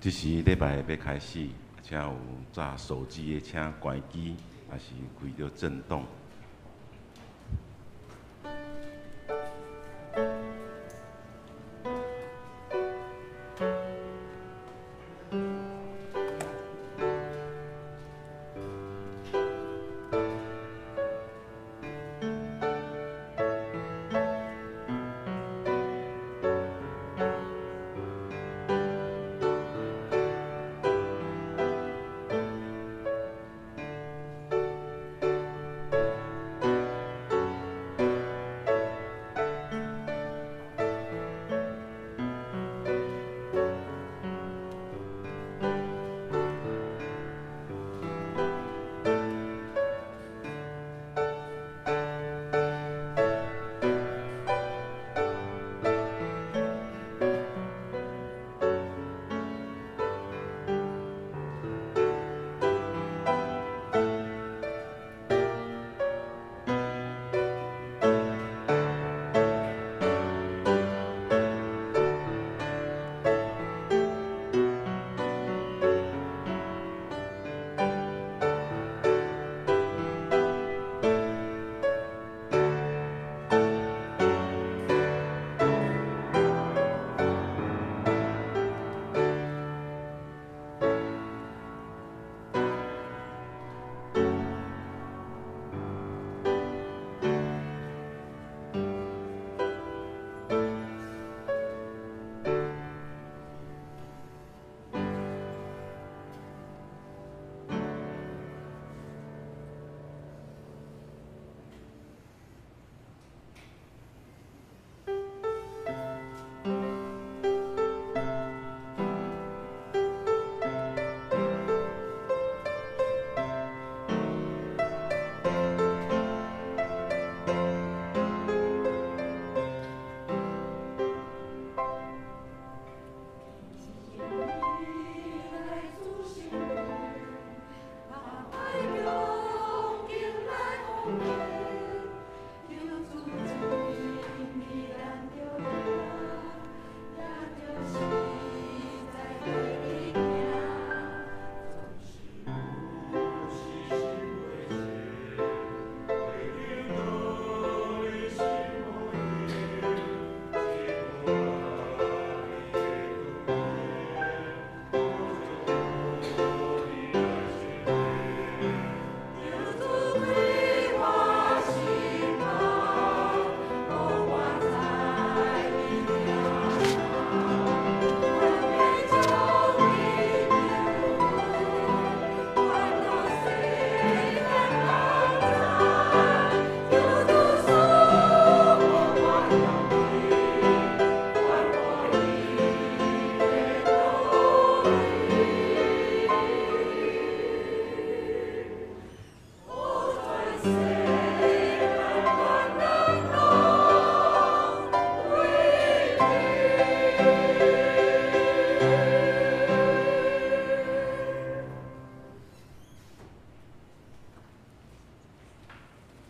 這時禮拜欲開始，請有紮手機的，請關機，抑是開著震動。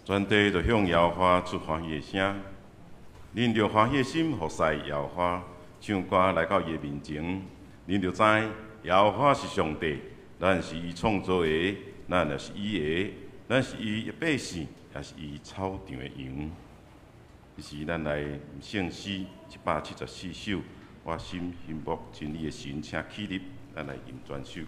全地就向耶和華出歡喜的聲，恁著歡喜的心服侍耶和華，唱歌來到伊的面前，恁就知耶和華是上帝，咱是伊創造的，咱也是伊的，咱是伊的百姓，也是伊草場的羊。這時，咱來聖詩174首，我心欣慕真理的神，請起立，咱來吟全首。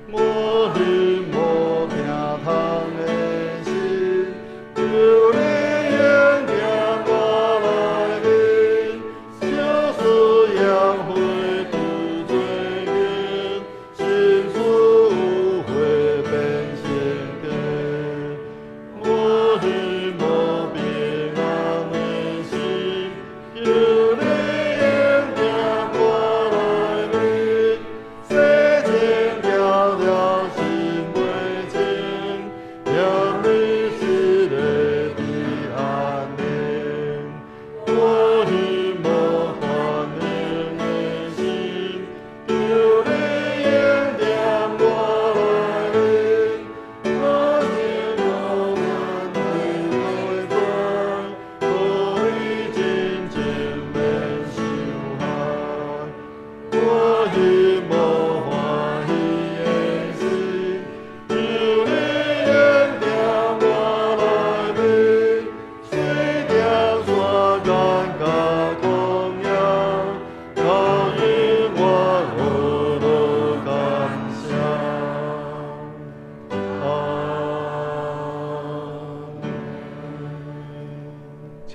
我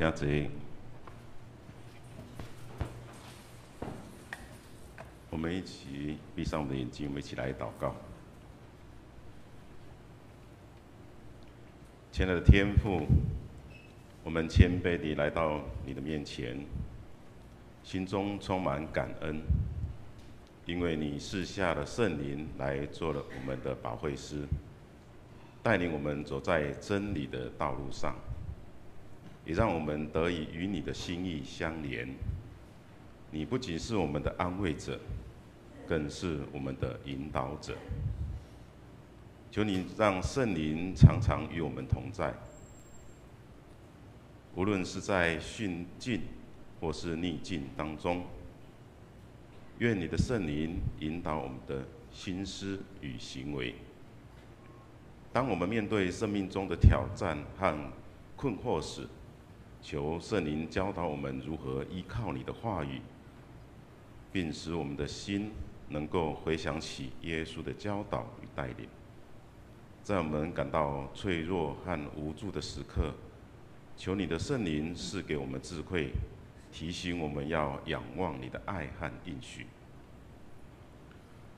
請坐。我們一起閉上我們的眼睛，我們一起來禱告。親愛的天父，我們謙卑地來到你的面前，心中充滿感恩，因為你賜下了聖靈來做了我們的保惠師，帶領我們走在真理的道路上，也讓我們得以與你的心意相連。你不僅是我們的安慰者，更是我們的引導者。求你讓聖靈常常與我們同在，無論是在順境或是逆境當中，願你的聖靈引導我們的心思與行為。當我們面對生命中的挑戰和困惑時，求聖靈教導我們如何依靠你的話語，並使我們的心能夠回想起耶穌的教導與帶領。在我們感到脆弱和無助的時刻，求你的聖靈賜給我們智慧，提醒我們要仰望你的愛和應許。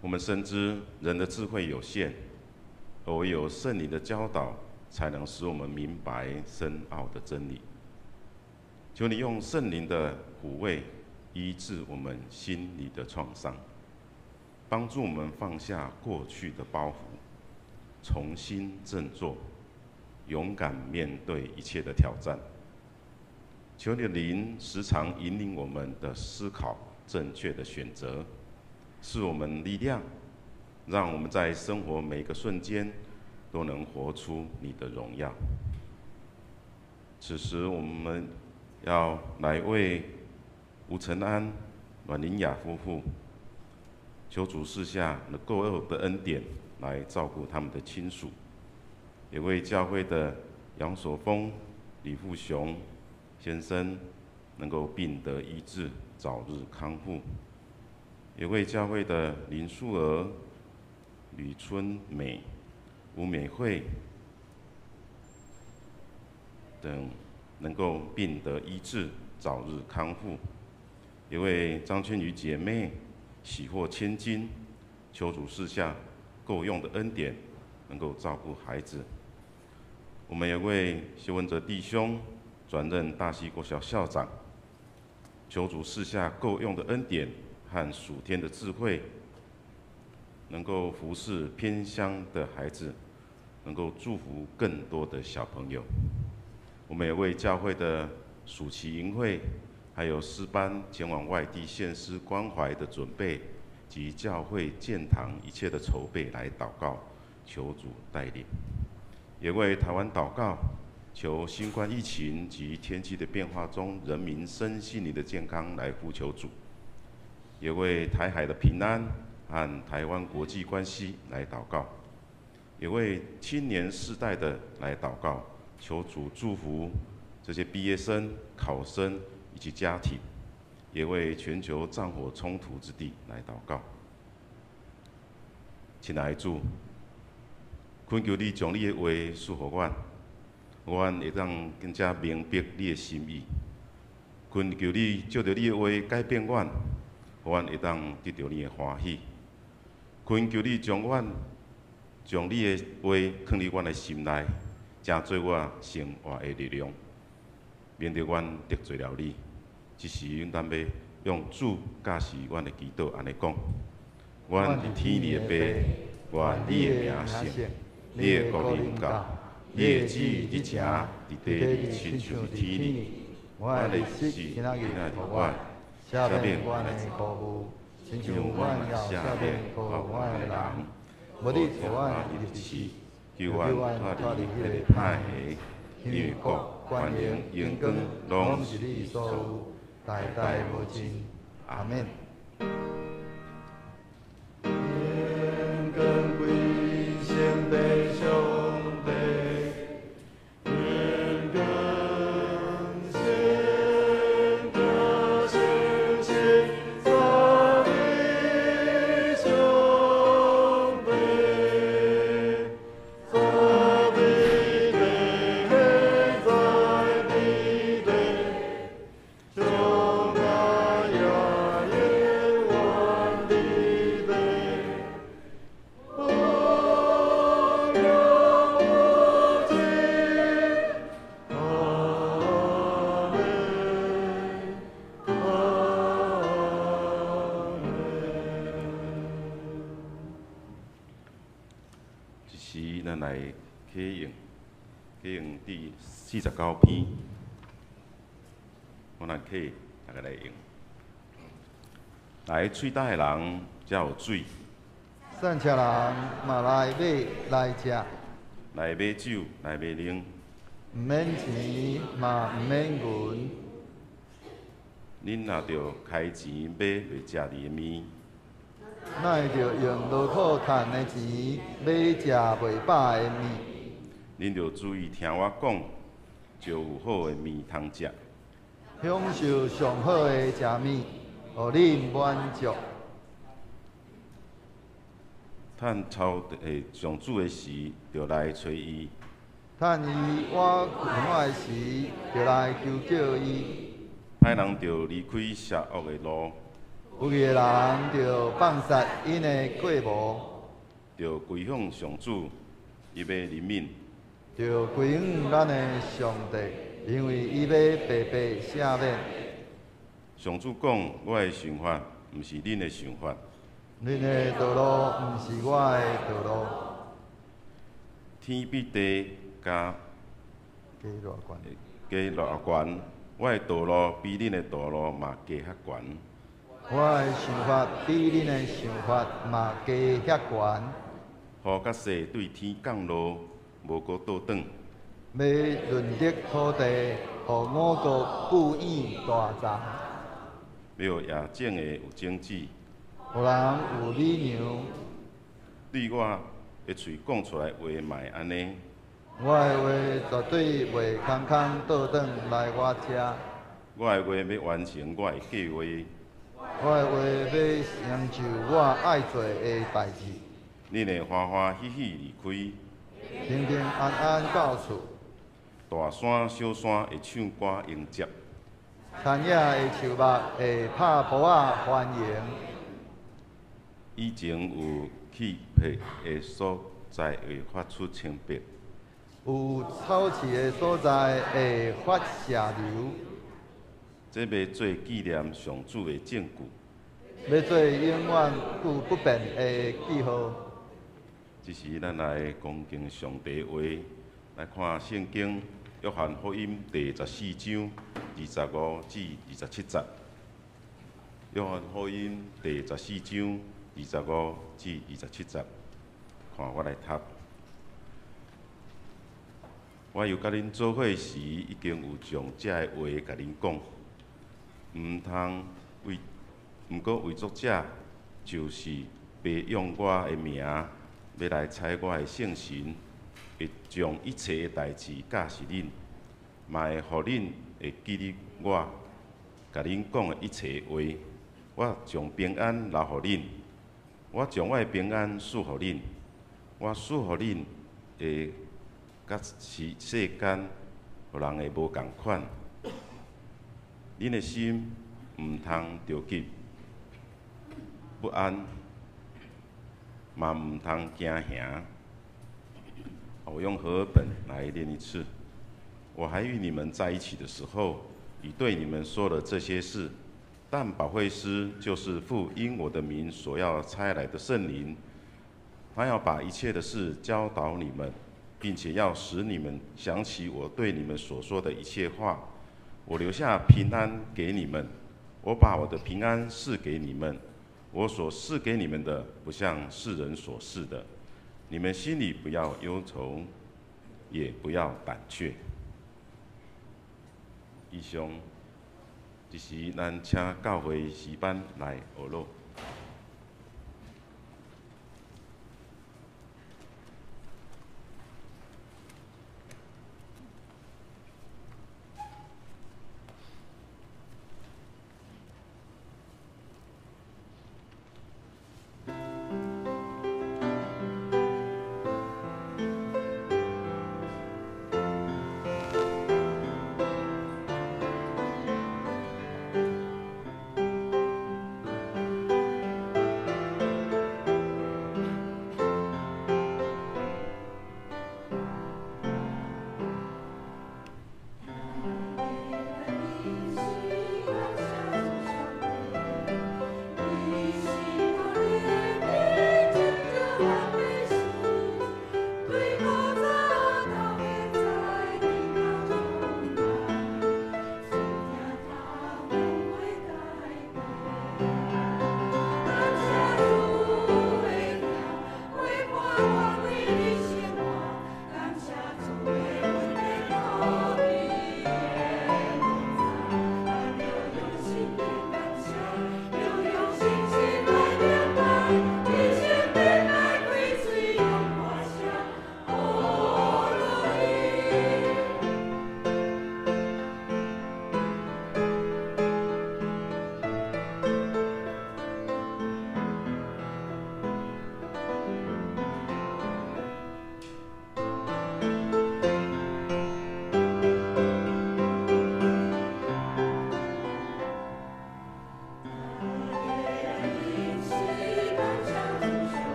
我們深知人的智慧有限，而唯有聖靈的教導，才能使我們明白深奧的真理。求你用聖靈的撫慰醫治我們心裡的創傷，幫助我們放下過去的包袱，重新振作，勇敢面對一切的挑戰。求你的靈時常引領我們的思考，正確的選擇，賜我們力量，讓我們在生活每個瞬間都能活出你的榮耀。此時，我們要來為吳承安、阮玲雅夫婦求主賜下能夠的恩典，來照顧他們的親屬，也為教會的楊守峰、李富雄先生能夠病得醫治，早日康復；也為教會的林素娥、呂春美、吳美惠等能夠病得醫治，早日康復；也為張千瑜姐妹喜獲千金，求主賜下夠用的恩典，能夠照顧孩子。我們也為謝文哲弟兄轉任大溪國小校長，求主賜下夠用的恩典和屬天的智慧，能夠服侍偏鄉的孩子，能夠祝福更多的小朋友。我們也為教會的暑期營會，還有詩班前往外地縣市關懷的準備，及教會建堂一切的籌備來禱告，求主帶領。也為台灣禱告，求新冠疫情及天氣的變化中，人民身心靈的健康來呼求主。也為台海的平安和台灣國際關係來禱告。也為青年世代的來禱告，求主祝福這些畢業生、考生以及家庭。也為全球戰火衝突之地來禱告。親愛的主，懇求你將你的話賜予阮，阮會當更加明白你的心意。懇求你藉著你的話改變阮，予阮會當得著你的歡喜。懇求你將阮將你的話囥佇阮的心內，成做我生活的力量，免得阮得罪了你。這時，咱欲用主教示阮的祈禱，按呢講：阮佇天裡的父，願你的名聖，你的國臨到，你的旨意執行，佇地裡親像佇天裡。阮的食今仔日予阮，赦免阮的辜負，親像阮也赦免辜負阮的人。無你予阮入試，救阮脫離彼个歹的，因為國、權能、榮光，攏是你所有，代代無盡。阿們。榮光歸聖父上帝，榮光聖子聖神讚美上帝，讚美地在地地。咱來啟用，啟用第49篇，我來啟，大家來用。來喙焦的人才有水，散赤人嘛來買來食，來買酒來買奶，毋免錢嘛毋免銀。恁若著開錢買袂食膩的麵，哪會著用勞苦趁的錢買食袂飽的麵？恁著注意聽我講，就有好的麵通食。享受上好的食物，予恁滿足。趁操的上主的時，就來揣伊；趁伊倚困的時，就來求叫伊。歹人著離開邪惡的路，不義的人著放殺𪜶的計謀，著歸向上主，伊要憐憫；著歸向咱的上帝，因為伊欲白白赦免。上主講：我的想法毋是恁的想法，恁的道路毋是我的道路。天比地加加偌懸？加偌懸，我的道路比恁的道路嘛加較懸。我的想法比恁的想法嘛加遐懸。雨佮雪對天降落，無閣倒轉。欲潤澤土地，予五穀富養大欉。欲予野種的有種子，予人有米糧。對我的喙講出來話嘛會按呢。我的話絕對袂空空倒轉來我遮。我的話欲完成我的計劃。我的話欲成就我愛做的代誌。恁會歡歡喜喜離開，平平安安到厝。大山小山會唱歌迎接，田野的樹木會拍噗仔歡迎。以前有氣魄的所在會發出清白，有草刺的所在會發射流。這欲做紀念上主的證據，欲做永遠久不變的記號。這時，咱來恭敬上帝話，來看聖經約翰福音第14章25至27節。約翰福音第十四章二十五至二十七節，看我來讀。我猶佮恁做伙時，已經有將這个話共恁講。毋通為，毋過為作者就是父用我的名，欲來差我的聖神，會將一切的代誌教示恁，嘛會予恁會記得我共恁講的一切話。我將平安留予恁，我將我的平安賜予恁，我賜予恁的，佮是世間予人的無仝款。恁的心毋通著急不安，嘛毋通驚嚇。我用和合本來念一次。我還與你們在一起的時候，已對你們說了這些事。但保惠師就是父因我的名所要差來的聖靈，他要把一切的事教導你們，並且要使你們想起我對你們所說的一切話。我留下平安給你們，我把我的平安賜給你們。我所賜給你們的，不像世人所賜的。你們心裡不要憂愁，也不要膽怯。以上，這時咱請教會詩班來學樂。主。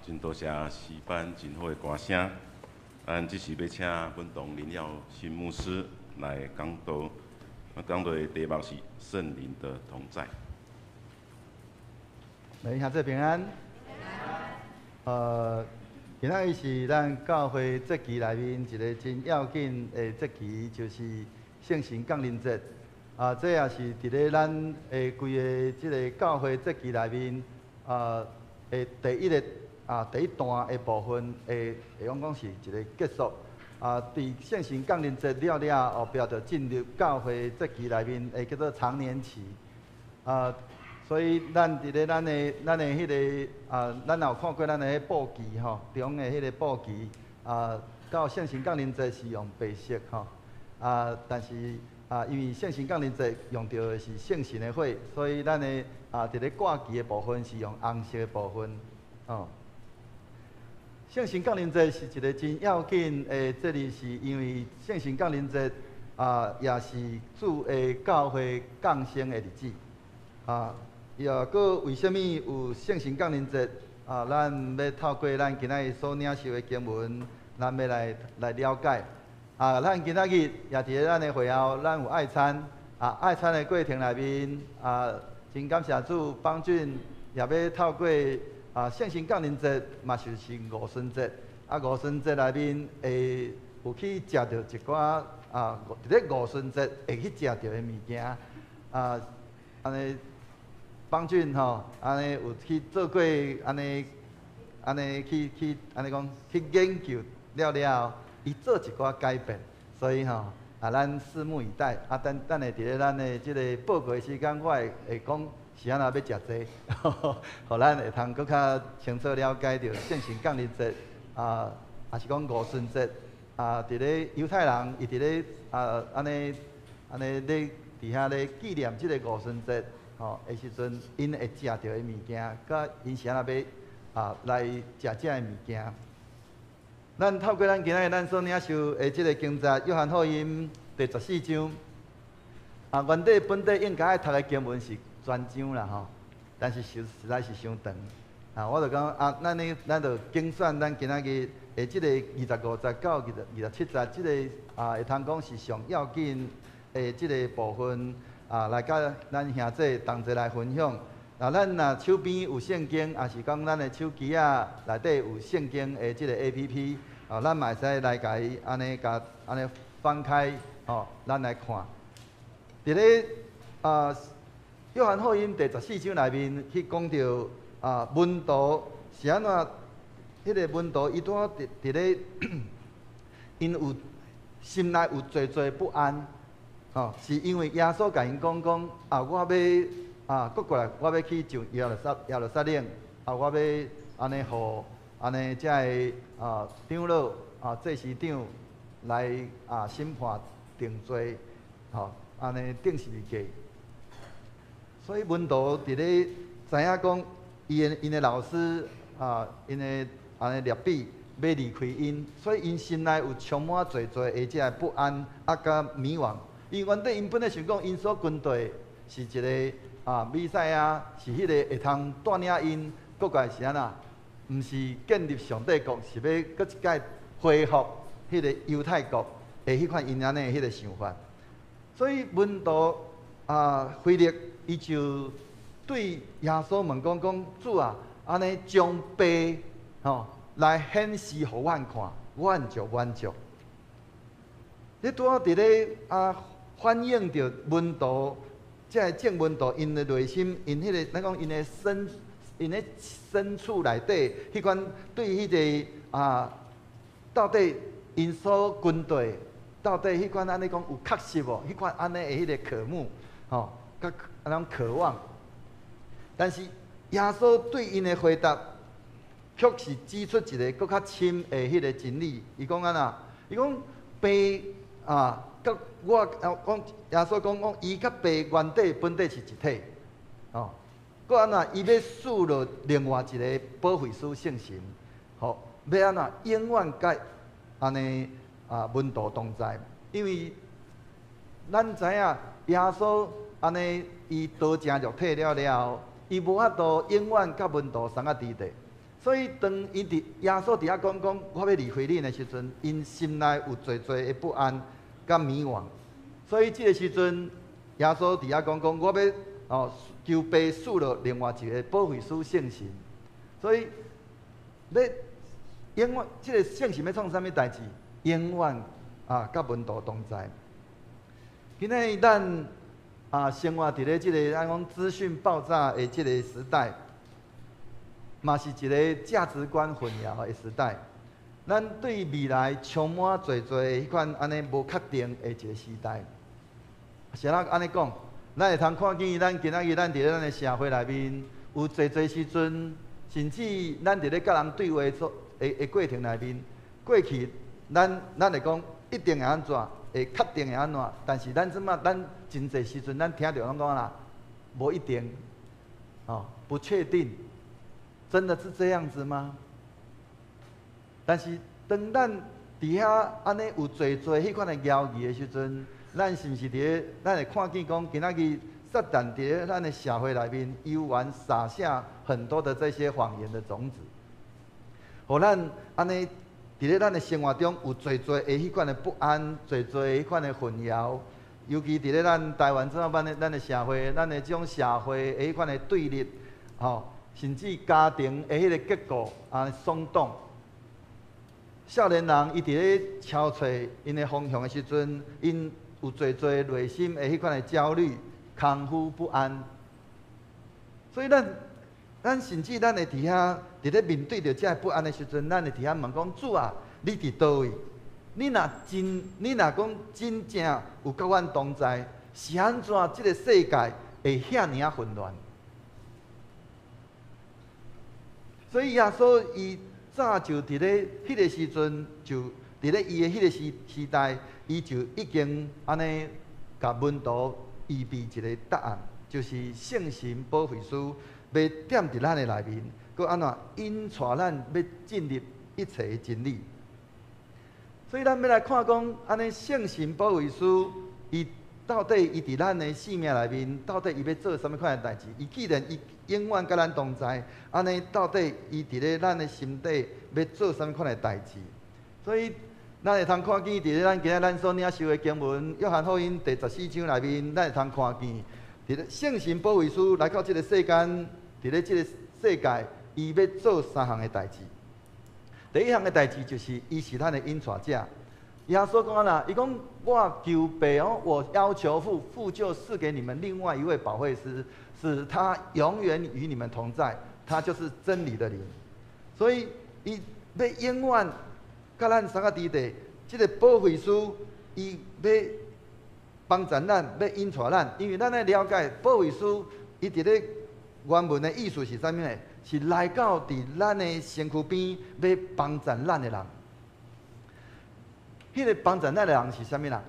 真多謝詩班真好的歌聲。咱這時欲請阮董林耀新牧師來講道，講道的題目是聖靈的同在。來，兄弟平安。今仔日是咱教會節期內面一個真要緊的節期，就是聖神降臨節。啊，這也是佇咧咱的規个這个教會節期內面啊的第一个啊第一段的部分，會用講是一个結束。啊，佇聖神降臨節了了後壁就進入教會節期內面，會叫做常年期。啊，所以咱佇咧咱的彼个啊，咱也有看過咱的彼布旗吼，中的彼个布旗啊，到聖神降臨節是用白色吼，啊，但是啊，因為聖神降臨節用著的是聖神的火，所以咱的啊，佇咧掛旗的部分是用紅色的部分，吼。聖神降臨節是一个真要緊的節日，是因為聖神降臨節啊，也是主的教會降生的日子，啊。也閣為啥物有聖神降臨節？啊，咱欲透過咱今仔日所領受的經文，咱欲來了解。啊，咱今仔日也佇咧咱的會後，咱有愛餐。啊，愛餐的過程內面，啊，真感謝主邦俊也欲透過啊聖神降臨節，嘛就是五旬節。啊，五旬節內面會有去食著一寡啊，佇咧五旬節會去食著的物件。啊，按呢。邦俊吼，按呢有去做過，按呢，按呢去按呢講去研究了了後，伊做一寡改變，所以吼啊，咱拭目以待。啊，等等下佇咧咱的這個報告的時間，我會講是按怎欲食這个，予咱會通閣較清楚了解著聖神降臨節啊，抑是講五旬節啊，佇咧猶太人伊佇咧啊按呢按呢咧佇遐咧紀念這个五旬節。吼，的時陣，𪜶會食著的物件，佮𪜶是按怎欲啊來食這个物件。咱透過咱今仔日咱所領受的這个經節，約翰福音第14章。啊，原底本底應該愛讀的經文是全章啦吼，但是實在是傷長。啊，我就講啊，咱呢，咱就揀選咱今仔日的這个25節到27節，這个啊會通講是上要緊的這个部分。啊，來佮咱兄弟同齊來分享。啊，咱若手邊有聖經，抑是講咱的手機仔內底有聖經的這个 APP，啊，咱嘛會使來共伊按呢共按呢翻開，吼，咱來看。佇咧啊，約翰福音第十四章內面去講著啊，門徒是按怎？彼个門徒伊拄仔佇咧，𪜶有心內有濟濟不安。吼，是因為耶穌共𪜶講講啊，我欲啊，閣過來，我欲去上耶路撒冷，啊，我欲按呢予按呢遮个啊長老啊祭司長來啊審判定罪，吼，按呢釘十字架。所以門徒佇咧知影講，𪜶的老師啊，𪜶的按呢拉比欲離開𪜶，所以𪜶心內有充滿濟濟的這个不安啊，佮迷惘。因為原底𪜶本來想講，𪜶所跟隨是一个啊彌賽亞，是彼个會通帶領𪜶，閣過來是按怎？毋是建立上帝國，是欲閣一擺恢復彼个猶太國的彼款𪜶按呢彼个想法。所以門徒啊，腓力伊就對耶穌問講講主啊，按呢將父吼來顯示予阮看，阮就滿足。你拄仔佇咧啊，反映著門徒，這个眾門徒𪜶的內心，𪜶彼个咱講𪜶的身，𪜶的深處內底，彼款對彼个啊，到底𪜶所跟隨，到底彼款按呢講有確實無？彼款按呢的彼个渴慕，吼，佮按呢渴望。但是耶穌對𪜶的回答，卻是指出一个閣較深的彼个真理。伊講按怎？伊講父啊，佮我啊講耶穌講講，伊佮父原底本底是一體，吼。閣按怎？伊欲賜落另外一个保惠師聖神，吼，欲按怎？永遠佮按呢啊門徒同在，因為咱知影耶穌按呢伊道成肉體了了後，伊無法度永遠佮門徒相佮佇佇，所以當𪜶佇耶穌佇遐講講我欲離開恁的時陣，𪜶心內有濟濟的不安佮迷惘。所以這个時陣，耶穌佇遐講講我欲哦求父賜落另外一个保惠師聖神。所以欲永遠這个聖神欲創啥物代誌？永遠啊，佮門徒同在。今仔日咱啊生活佇咧這个咱講資訊爆炸的這个時代，嘛是一个價值觀混淆的時代。咱對未來充滿濟濟彼款按呢無確定的一个時代。是按怎按呢講？咱會通看見，咱今仔日咱佇咧咱的社會內面，有濟濟時陣，甚至咱佇咧佮人對話做的過程內面，過去咱會講一定會按怎，會確定會按怎，但是咱這馬咱真濟時陣，咱聽著攏講啦，無一定，哦，不確定，真的是這樣子嗎？但是當咱佇遐按呢有濟濟彼款的猶疑的時陣，咱是毋是佇咧？咱會看見講，今仔日撒旦佇咧咱的社會內面，猶原撒下很多的這些謊言的種子，予咱按呢佇咧咱的生活中有濟濟的彼款的不安，濟濟彼款的混淆。尤其佇咧咱台灣這馬咱的社會，咱的這種社會的彼款的對立，吼，甚至家庭的彼个結構啊鬆動。少年人伊佇咧敲揣𪜶的方向的時陣，𪜶有濟濟內心的彼款的焦慮、空虛不安。所以咱甚至咱會佇遐，佇咧面對著這个不安的時陣，咱會佇遐問講：主啊，你佇佗位？你若講真正有佮阮同在，是按怎這个世界會遐爾仔混亂？所以耶穌伊早就佇咧彼个時陣，就佇咧伊的彼个時代，伊就已經按呢共門徒預備一个答案，就是聖神保惠師欲踮佇咱的內面，閣按怎引帶咱欲進入一切的真理。所以咱欲來看講，按呢聖神保惠師，伊到底伊佇咱的生命內面，到底伊欲做啥物款的代誌？伊既然伊永遠佮咱同在，按呢到底伊佇咧咱的心底欲做啥物款的代誌？所以咱會通看見佇咧咱今仔咱所領受的經文《約翰福音》第14章內面，咱會通看見佇咧聖神保惠師來到這个世間，佇咧這个世界，伊欲做三項的代誌。第一項的代誌就是伊是咱的引帶者。耶穌講啦，伊講我求父哦，我要求父，父就賜給你們另外一位保惠師，使他永遠與你們同在。他就是真理的靈。所以伊欲永遠佮咱相佮佇佇，這个保惠師伊欲幫助咱，欲引帶咱，因為咱愛了解保惠師，伊佇咧原文的意思是啥物呢？是來到佇咱的身軀邊，欲幫助咱的人。彼个幫助咱的人是啥物人？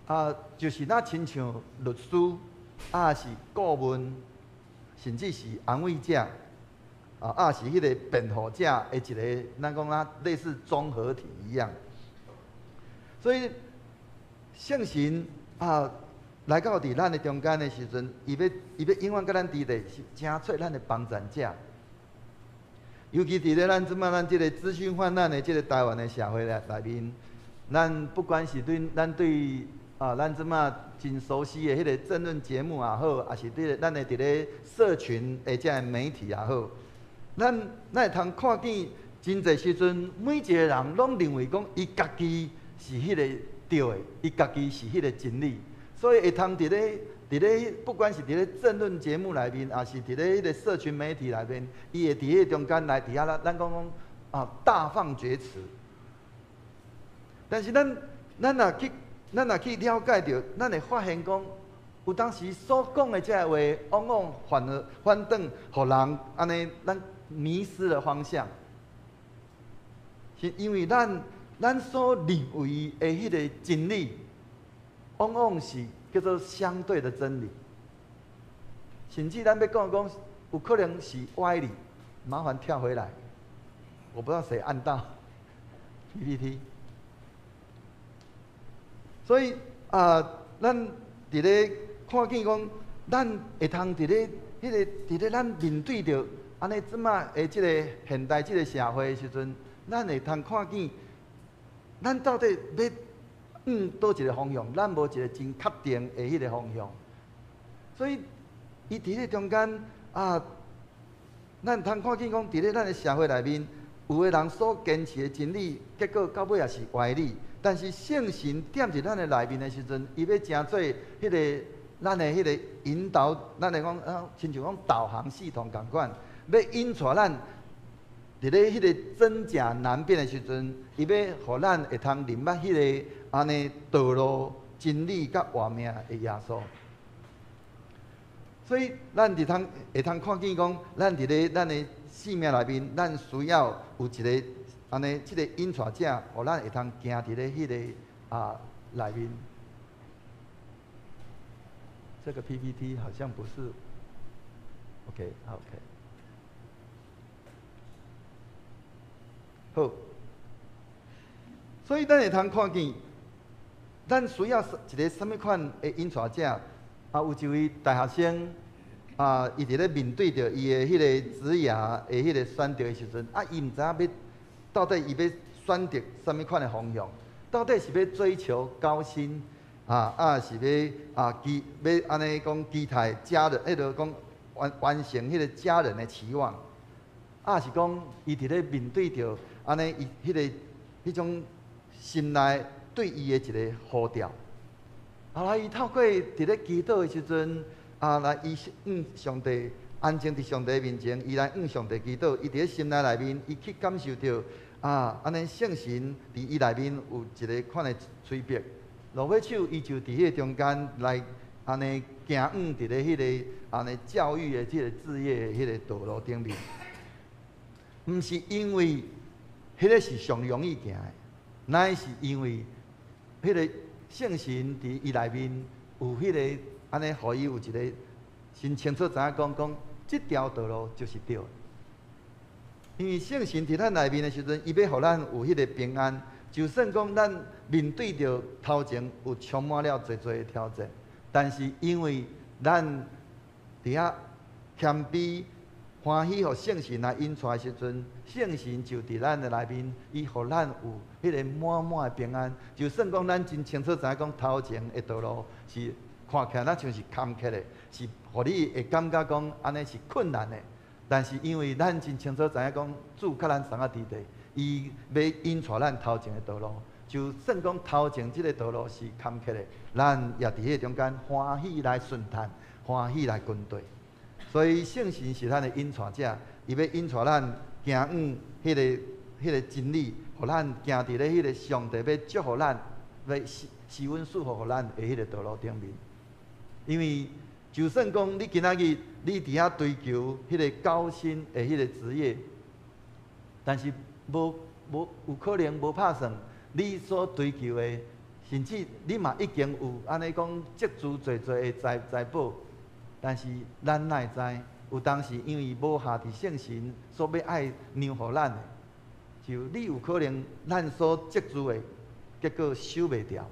啊，就是若親像律師，啊是顧問，甚至是安慰者，啊是彼個辯護者的一个，咱講啊類似綜合體一樣。所以聖神啊來到佇咱的中間的時陣，伊欲永遠佮咱佇咧，是成做咱的幫贊者。尤其佇咧咱這馬咱這个資訊泛濫的這个台灣的社會內面，咱不管是對咱對啊，咱這馬真熟悉的彼个政論節目也好，抑是對咱的佇咧社群的這个媒體也好，咱會通看見真濟時陣，每一个人攏認為講伊家己是彼个對的，伊家己是彼个真理，所以會通佇咧不管是佇咧政論節目內面，抑是佇咧彼个社群媒體內面，伊會佇彼个中間來佇遐咱講講啊大放厥詞。但是咱若去了解著，咱會發現講，有當時所講的這个話，往往反而反轉，予人按呢，咱迷失了方向。是因為咱所認為的彼个真理，往往是叫做相對的真理，甚至咱欲講講，有可能是歪理。麻煩跳回來，我不知道誰按到 PPT。所以啊，咱佇咧看見講，咱會通佇咧彼個佇咧咱面對著按呢這馬的這个現代這个社會的時陣，咱會通看見，咱到底欲向佗一个方向，咱無一个真確定的彼个方向。所以，伊佇咧中間啊，咱通看見講，佇咧咱的社會內面，有的人所堅持的真理，結果到尾也是歪理。但是聖神踮佇咱的內面的時陣，伊欲成做彼个咱的彼个引導，咱來講啊，親像講導航系統仝款，欲引帶咱佇咧彼个真假難辨的時陣，伊欲予咱會通認捌彼个按呢道路真理佮活命的耶穌。所以，咱佇通會通看見講，咱佇咧咱的生命內面，咱需要有一个按呢，這个引帶者，予咱會通行佇咧彼个內面。這個 PPT 好像不是，OK，OK。好，所以咱會通看見，咱需要一个啥物款的引帶者？啊，有一位大學生，啊，伊佇咧面對著伊的彼個職涯的彼個選擇的時陣，啊，伊毋知影欲到底伊欲選擇啥物款的方向，到底是欲追求高薪，啊，是欲啊期欲按呢講期待家人，彼个講完成彼个家人的期望，啊，是講伊佇咧面對著按呢伊彼个彼種心內對伊的一个呼召。後來，伊透過佇咧祈禱的時陣，啊，來伊向上帝安靜佇上帝面前，伊來向上帝祈禱。伊佇咧心內內面，伊去感受著啊，按呢聖神佇伊內面有一个款的催逼。落尾手，伊就佇彼個中間來按呢行往佇咧彼个按呢教育的這个志業的彼个道路頂面。毋是因為彼个是上容易行的，乃是因為彼个聖神佇伊內面有彼个按呢，予伊有一个真清楚知影講講，這條道路就是對的。因為聖神佇咱內面的時陣，伊欲予咱有彼个平安。就算講咱面對著頭前有充滿了濟濟的挑戰，但是因為咱佇遐謙卑歡喜，予聖神來引帶的時陣，聖神就佇咱的內面，伊予咱有彼个滿滿的平安。就算講咱真清楚知影講頭前的道路是看起來若像是坎坷的，是予你會感覺講按呢是困難的，但是因為咱真清楚知影講主佮咱相佮佇咧，伊欲引帶咱頭前的道路，就算講頭前這个道路是坎坷的，咱也佇彼個中間歡喜來順嘆，歡喜來跟隨。所以聖神是咱的引帶者，伊欲引帶咱行往彼个真理，予咱行佇咧彼个上帝欲祝福咱、欲施恩賜福予咱的彼个道路頂面。因為就算講你今仔日你佇遐追求彼个高薪的彼个職業，但是無無有可能無拍算，你所追求的，甚至你嘛已經有按呢講積聚濟濟的財財寶，但是咱哪會知？有當時因為無合佇聖神所欲愛讓予咱的，就你有可能咱所積聚的，結果守袂牢，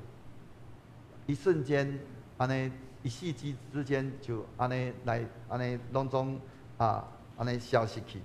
一瞬間按呢一夕之間就按呢來按呢攏總啊按呢消失去。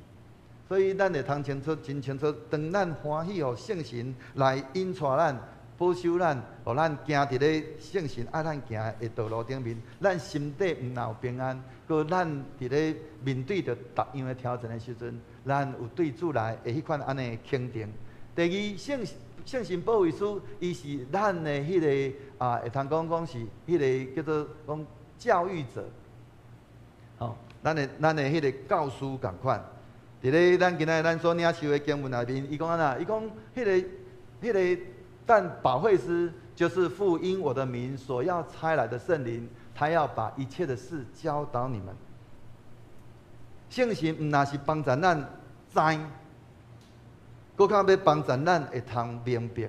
所以咱會通清楚，真清楚，當咱歡喜予聖神來引帶咱、保守咱，予咱行佇咧聖神愛咱行的道路頂面，咱心底毋但有平安，閣咱佇咧面對著逐樣的挑戰的時陣，咱有對主來的彼款按呢肯定。第二，聖聖神保惠師，伊是咱的彼个啊，會通講講是彼个叫做講教育者，吼，咱的彼个教師仝款。佇咧咱今仔咱所領受的經文內面，伊講按怎？伊講彼个，但保惠師就是父因我的名所要差來的聖靈，他要把一切的事教導你們。聖神毋但是幫助咱知，閣較欲幫助咱會通明白，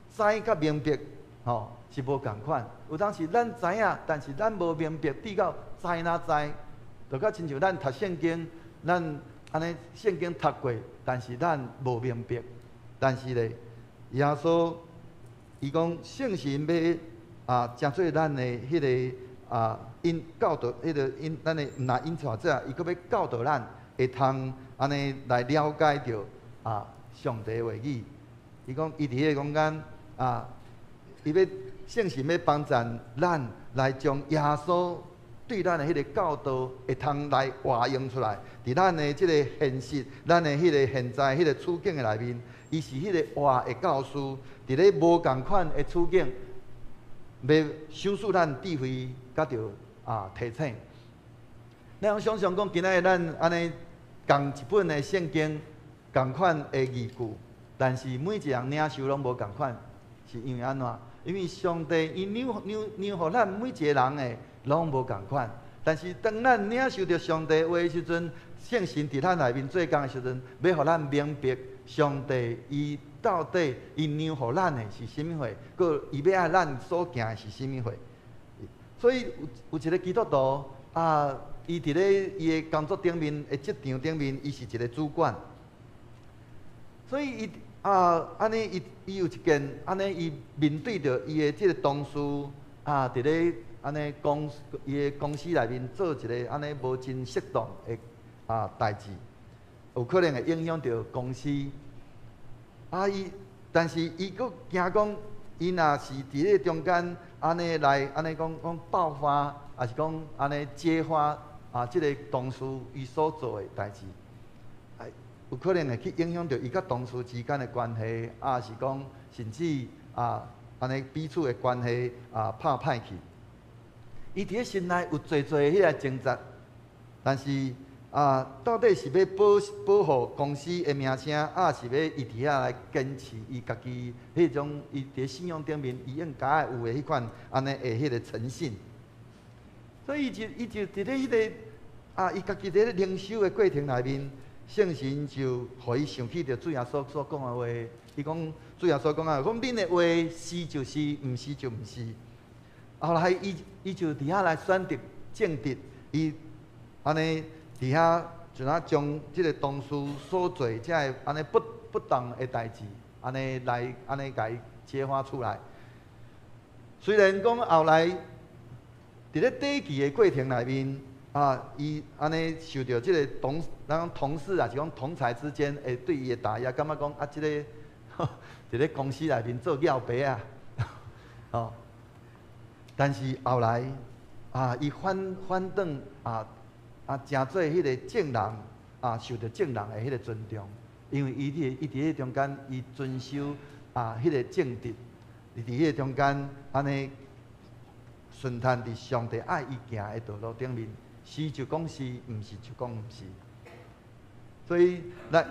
知佮明白，吼是無仝款。有當時咱知影，但是咱無明白，至到知哪知，就較親像咱讀聖經，咱按呢聖經讀過，但是咱無明白。但是咧，耶穌伊講聖神欲啊，成做咱的彼个啊引教導，彼个引咱的毋但引帶者，伊閣欲教導咱。會通按呢來了解著啊上帝話語。伊講伊佇彼個空間啊，伊欲聖神欲幫贊咱來將耶穌對咱的彼个教導會通來活用出來，佇咱的這个現實、咱的彼个現在彼个處境的內面，伊是彼个活的教師，佇咧無仝款的處境，欲賞賜咱智慧，佮著啊提醒。咱通想像講，今仔日咱按呢仝一本的聖經，仝款的字句，但是每一人領受攏無仝款，是因為按怎？因為上帝伊讓讓讓予咱每一个人的攏無仝款，但是當咱領受著上帝話的時陣，聖神佇咱內面做工的時陣，欲予咱明白上帝伊到底伊讓予咱的是啥物貨，閣伊欲愛咱所行的是啥物貨。所以有有一个基督徒啊，伊佇咧伊的工作頂面的職場頂面，伊是一个主管，所以伊啊，按呢伊伊有一件按呢，伊面對著伊的這个同事啊，佇咧按呢公伊的公司內面做一个按呢無真適當的啊代誌，有可能會影響著公司。啊，伊但是伊閣驚講，伊若是佇咧中間按呢來按呢講講爆發，抑是講按呢揭發啊，這个同事伊所做的代誌，有可能會去影響著伊佮同事之間的關係，抑是講甚至啊，按呢彼此的關係啊拍歹去。伊佇咧心內有濟濟彼个掙扎，但是啊，到底是欲保保護公司的名聲，抑是欲伊佇遐來堅持伊家己彼種伊佇信仰頂面伊應該有的彼款按呢的彼个誠信。所以伊就伊就佇咧彼个啊，伊家己佇咧靈修的過程內面，聖神就予伊想起著主耶穌所講的話，伊講主耶穌講啊，講恁的話是就是，毋是就毋是。後來伊伊就佇遐來選擇正直，伊按呢佇遐就若將這个同事所做這个按呢不不當的代誌，按呢來按呢共伊揭發出來。雖然講後來佇咧短期的過程內面，啊，伊按呢受著這个同，咱講同事啊，是講同儕之間會對伊的打壓，感覺講啊，這个佇咧公司內面做蟯白仔，哦。但是後來啊，伊反反轉啊啊，成做彼个眾人啊，受著眾人的彼个尊重，因為伊佇伊佇彼中間，伊遵守啊彼个正直，伊佇彼个中間按呢順趁佇上帝愛伊行的道路頂面。是就講是，毋是就講毋是。所以，咱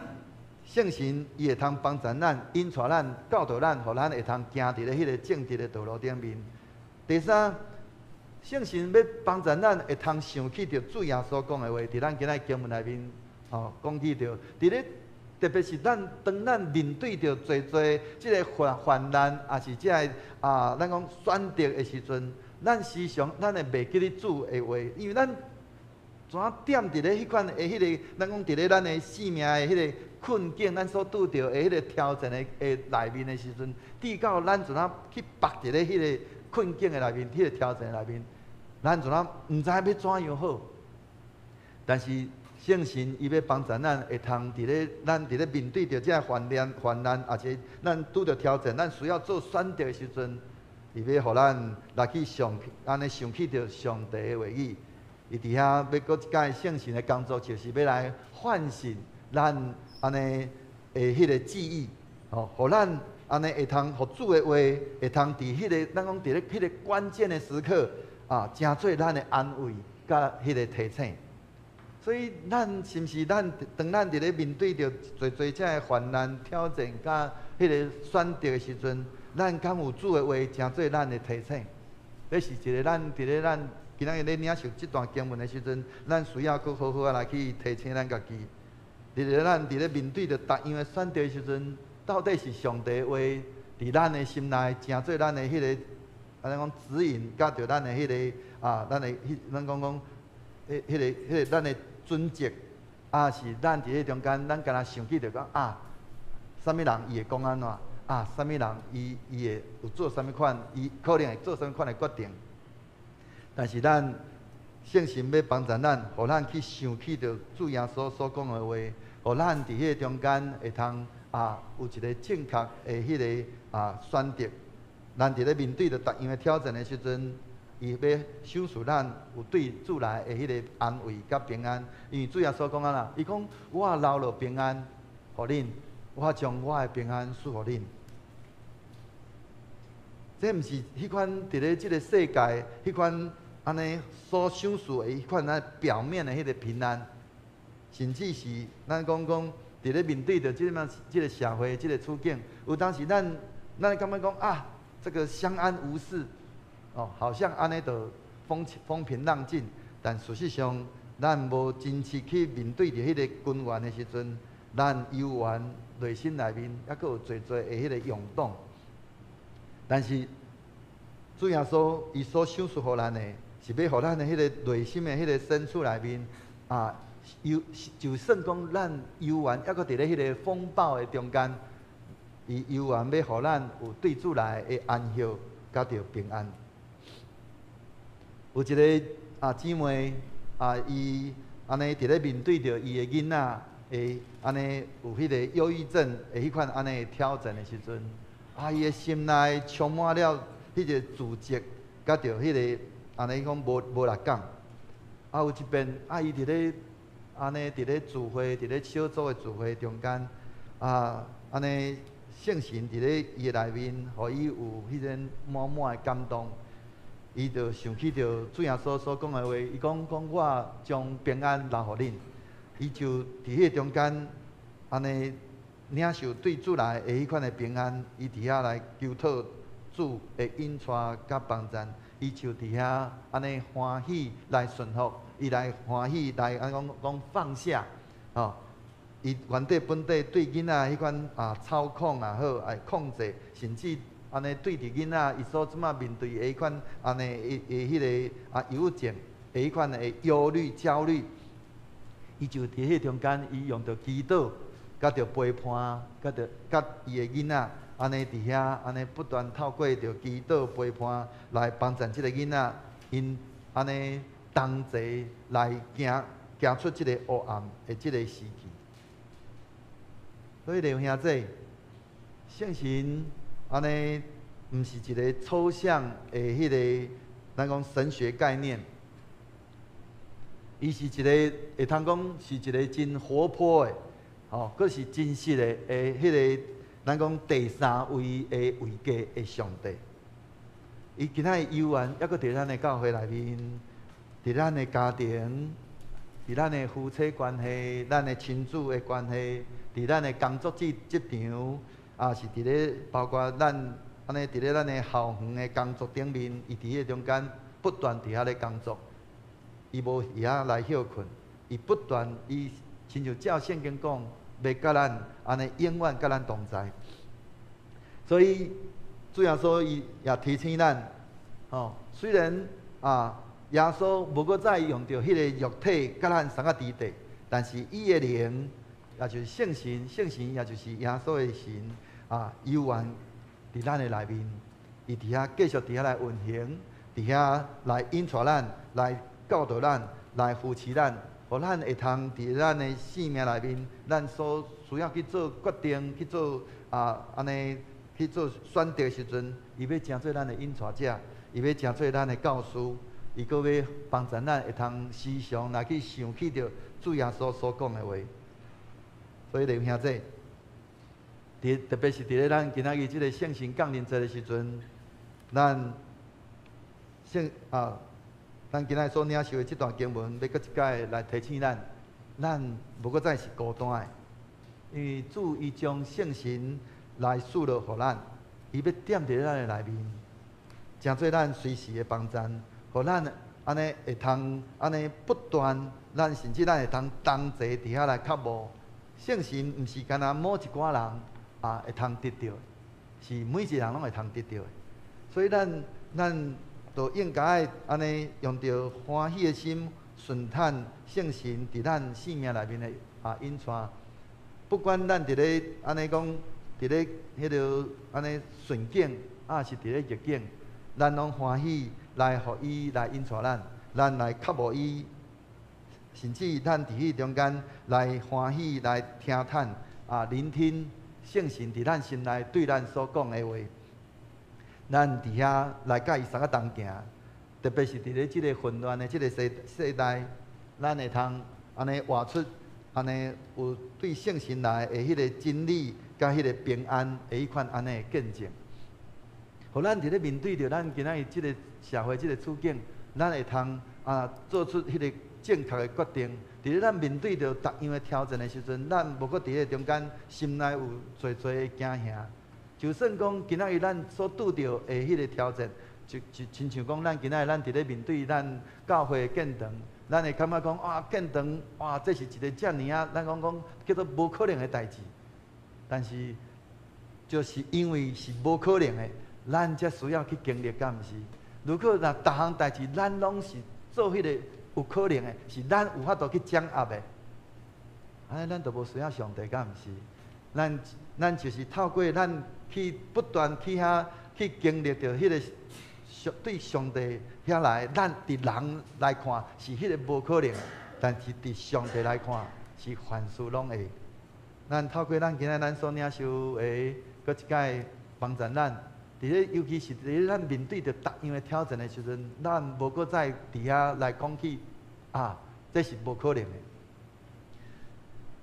聖神伊會通幫助咱，引帶咱、教導咱，予咱會通行佇咧彼个正直的道路頂面。第三，聖神欲幫助咱會通想起著主耶穌講的話，佇咱今仔經文內面，吼講起著，佇咧特別是咱當咱面對著濟濟這个患患難，抑是這个啊，咱講選擇的時陣，咱時常咱會袂記得主的話，因為咱怎踮佇咧彼款的彼个，咱講佇咧咱的生命的彼个困境，咱所拄著的彼个挑戰的的內面的時陣，直到咱怎啊去縛佇咧彼个困境的內面，彼个挑戰的內面，咱怎啊毋知欲怎樣好。但是聖神伊欲幫助咱，會通佇咧咱佇咧面對著這个患難、患難，抑是咱拄著挑戰，咱需要做選擇的時陣，伊欲予咱來去想，按呢想起著上帝的話語。伊佇遐欲閣一擺聖神的工作，就是欲來喚醒咱按呢的彼个記憶，吼，予咱按呢會通，予主的話會通佇彼个咱講佇咧彼个關鍵的時刻啊，成做咱的安慰佮彼个提醒。所以咱是毋是咱當咱佇咧面對著濟濟這个患難挑戰佮彼個選擇的時陣，咱敢有主的話成做咱的提醒？這是一个咱佇咧咱今仔日咧領受這段經文的時陣，咱需要閣好好仔來去提醒咱家己。佇咧咱佇咧面對著逐樣的選擇的時陣，到底是上帝的話佇咱的心內成做咱的彼个，按呢講指引，佮著咱的彼个啊，咱的彼咱講講，彼彼个彼个咱的準則，抑是咱佇彼中間，咱敢若想起著講啊，啥物人伊會講按怎？啊，啥物人伊伊會有做啥物款，伊可能會做啥物款的決定。但是咱聖神欲幫助咱，予咱去想起著主耶穌所講的話，予咱佇彼個中間會通有一個正確的彼個選擇。咱佇咧面對著逐樣的挑戰的時陣，伊欲賞賜咱有對主來的彼個安慰佮平安。因為主耶穌講按怎，伊講我留落平安予恁，我將我的平安賜予恁。這毋是彼款佇咧這個世界彼款按呢所賞賜的彼款仔表面的彼個平安，甚至是咱講講佇咧面對著這個這個社會這個處境，有當時咱咱感覺講啊，這個相安無事，哦，好像按呢就風平浪靜，但事實上，咱無真實去面對著彼個根源的時陣，咱猶原內心內面猶閣有濟濟的彼個湧動。但是主耶穌伊所賞賜予咱的，是欲予咱的彼個內心的彼個深處內面啊，猶就算講咱猶原猶閣佇咧彼個風暴的中間，伊猶原欲予咱有對主來的安息，佮著平安。有一個姊妹啊，伊按呢佇咧面對著伊的囡仔會按呢有彼個憂鬱症的彼款按呢挑戰的時陣，伊的心內充滿了彼個自責，佮著彼個按呢講無無力感。有一遍，伊佇咧按呢佇咧聚會，佇咧小組的聚會中間，按呢聖神佇咧伊的內面，予伊有彼個滿滿的感動。伊就想起著主耶穌所講的話，伊講講我將平安留予恁。伊就佇彼個中間，按呢領受對主來的彼款的平安，伊佇遐來求討主的引帶佮幫助，伊就佇遐按呢歡喜來順服，伊來歡喜來按講講放下，吼。伊原底本底對囡仔彼款操控也好，愛控制，甚至按呢對佇囡仔伊所這馬面對的彼款按呢的彼個憂鬱症的彼款的憂慮焦慮，伊就佇彼中間，伊用著祈禱，佮著陪伴，佮著佮伊的囡仔，按呢佇遐按呢不斷透過著祈禱陪伴來幫助這个囡仔，𪜶按呢同齊來行行出這个黑暗的這个時期。所以弟兄姊，聖神按呢，毋是一个抽象的彼个，咱講神學概念，伊是一个會通講是一个真活潑的，吼，閣是真實的的彼个，咱講第三位的位格的上帝。伊今仔日猶原猶閣佇咱的教會內面，佇咱的家庭，佇咱的夫妻關係、咱的親子的關係，佇咱的工作職職場，也是佇咧包括咱按呢佇咧咱的校園的工作頂面，伊佇彼個中間不斷佇遐咧工作，伊無佇遐來歇睏，伊不斷伊親像照聖經講，欲佮咱按呢永遠佮咱同在。所以主耶穌伊也提醒咱，吼，雖然耶穌無閣再用著彼個肉體佮咱相佮佇地，但是伊的靈，也就是聖神，聖神也就是耶穌的神猶原佇咱的內面，伊佇遐繼續佇遐來運行，佇遐來引帶咱，來教導咱，來扶持咱，予咱會通佇咱的生命內面，咱所需要去做決定，去做按呢去做選擇的時陣，伊欲成做咱的引帶者，伊欲成做咱的教師，伊閣欲幫助咱會通時常來去想起著主耶穌所講的話。所以弟兄姊，佇特別是佇咧咱今仔日這个聖神降臨節的時陣，咱聖啊，咱今仔日所領受的這段經文，欲閣一擺來提醒咱，咱無閣再是孤單的，因為主伊將聖神來賜落予咱，伊欲踮佇咱的內面，成做咱隨時的幫贊，予咱按呢會通按呢不斷，咱甚至咱會通同齊佇遐來渴慕。聖神毋是干焦某一寡人會通得著，是每一個人攏會通得著的。所以咱咱就應該按呢用著歡喜的心，順趁聖神佇咱生命內面的引帶。不管咱佇咧按呢講，佇咧彼个按呢順境，抑是佇咧逆境，咱攏歡喜來予伊來引帶咱。咱來渴慕伊，甚至咱佇彼中間來歡喜來聽嘆啊，聆聽聖神佇咱心內對咱所講的話。咱佇遐來佮伊相佮同行，特別是佇咧這个混亂的這个世代，咱會通按呢活出按呢有對聖神來的彼个真理，佮彼个平安的彼款按呢的見證。予咱佇咧面對著咱今仔日這个社會這个處境，咱會通啊做出彼个正確的決定。佇咧咱面對著逐樣的挑戰的時陣，咱無閣佇咧中間心內有濟濟的驚嚇。就算講今仔日咱所拄著的彼个挑戰，就親像講咱今仔日咱佇咧面對咱教會的建堂，咱會感覺講哇建堂哇這是一个遮爾啊，咱講講叫做無可能的代誌。但是就是因為是無可能的，咱才需要去經歷，敢毋是？如果若逐項代誌咱攏是做彼個有可能的，是咱有法度去掌握的，按呢咱就無需要上帝，敢毋是？咱就是透過咱去不斷去遐去經歷著彼個上對上帝遐來，咱佇人來看是彼个無可能，但是佇上帝來看是凡事攏會。咱透過咱今仔咱所領受的閣一擺幫助咱，佇咧尤其是佇咧咱面對著逐樣的挑戰的時陣，咱無閣再佇遐來講起啊，這是無可能的。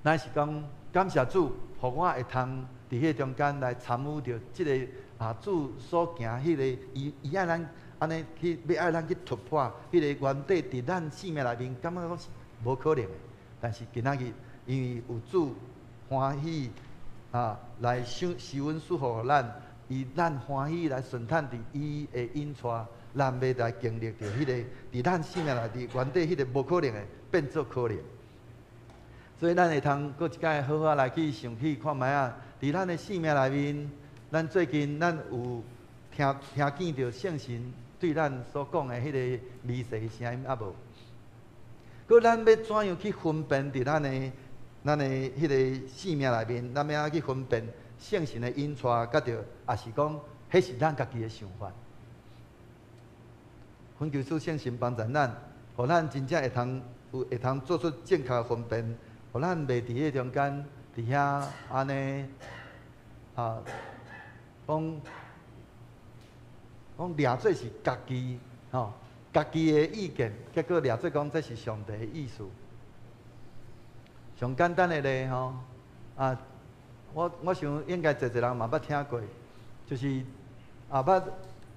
咱是講感謝主，予我會通佇彼个中間來參與著這个啊主所行彼个，伊伊愛咱按呢去，欲愛咱去突破彼个原底佇咱生命內面感覺講是無可能的。但是今仔日因為有主歡喜啊來賞施恩賜福予咱，伊咱歡喜來順趁佇伊的引帶，咱欲來經歷著彼个佇咱生命內底原底彼个無可能的變做可能。所以咱會通閣一擺好好來去想起看覓仔，佇咱的生命內面，咱最近咱有聽聽見著聖神對咱所講的彼个微細聲音猶無？閣咱欲怎樣去分辨佇咱的彼个生命內面，咱欲按怎去分辨聖神的引帶，佮著，抑是講彼是咱家己的想法？懇求主聖神幫助咱，予咱真正會通有會通做出正確的分辨。予咱袂佇彼中間，佇遐按呢啊，講講掠做是家己吼，家己的意見，結果掠做講這是上帝的意思。上簡單的例吼，啊，我想應該濟濟人嘛捌聽過，就是啊捌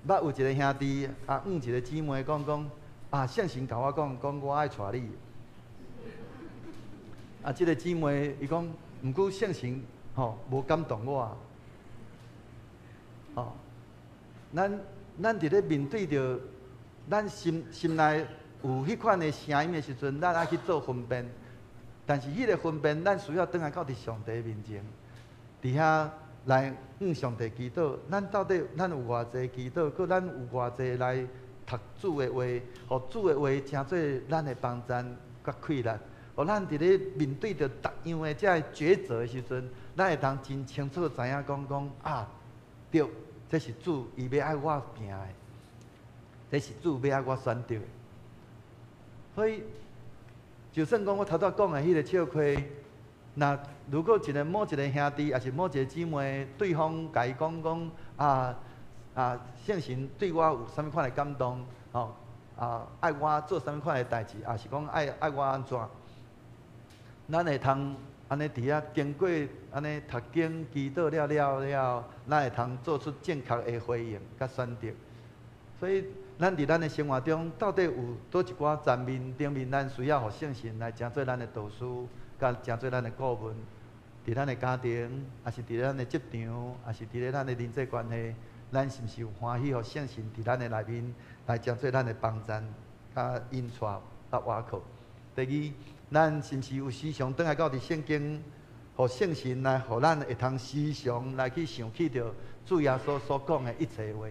捌有一个兄弟啊，向一个姊妹講講啊，聖神共我講講我愛娶你。啊，這个姊妹伊講，毋過聖神吼無感動我。吼，咱佇咧面對著咱心心內有彼款的聲音的時陣，咱愛去做分辨。但是彼个分辨，咱需要轉來到佇上帝面前，佇遐來向上帝祈禱。咱到底咱有偌濟祈禱，閣咱有偌濟來讀主的話，予主的話成做咱的幫贊佮氣力。予咱佇咧面對著逐樣的這个抉擇的時陣，咱會通真清楚知影講講啊，對，這是主伊欲愛我行的，這是主欲愛我選擇的。所以，就算講我頭拄講的彼个笑話，若如果一个某一个兄弟，抑是某一个姊妹，對方共伊講講啊啊，聖神對我有啥物款的感動，吼啊，愛我做啥物款的代誌，抑是講愛愛我按怎？咱會通按呢佇遐經過按呢讀經祈禱了了了，咱會通做出正確的回應佮選擇。所以，咱佇咱的生活中，到底有佗一寡層面頂面，咱需要予聖神來成做咱的導師，佮成做咱的顧問。佇咱的家庭，抑是佇咱的職場，抑是佇咧咱的人際關係，咱是毋是有歡喜予聖神佇咱的內面來成做咱的幫贊、佮引帶、佮倚靠？第二，咱是毋是有時常轉來到佇聖經，予聖神來，予咱會通時常來去想起著主耶穌所講的一切話？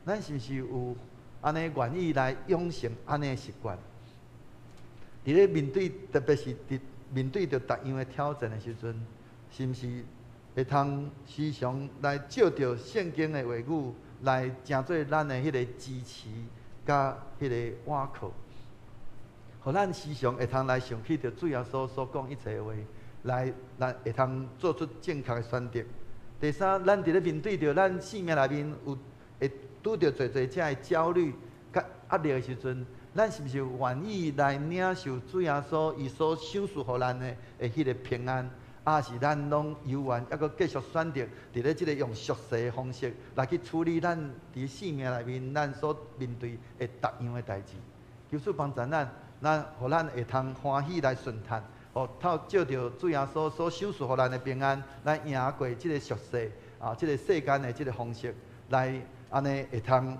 咱是毋是有按呢願意來養成按呢的習慣？佇咧面對，特別是佇面對著逐樣的挑戰的時陣，是毋是會通時常來借著聖經的話語來成做咱的彼个支持佮彼个倚靠？予咱時常會通來想起著主耶穌所講一切話，來咱會通做出正確的選擇。第三，咱佇咧面對著咱生命內面有會拄著濟濟遮的焦慮佮壓力的時陣，咱是毋是願意來領受主耶穌伊所賞賜予咱的彼個平安？抑是咱攏猶原猶閣繼續選擇佇咧這個用俗世的方式來去處理咱佇生命內面咱所面對的逐樣的代誌？求主幫助咱，咱予咱會通歡喜來順嘆，予透借著主耶穌所賞賜予咱的平安，來贏過這個俗世啊，這個世間的這個方式，來按呢會通，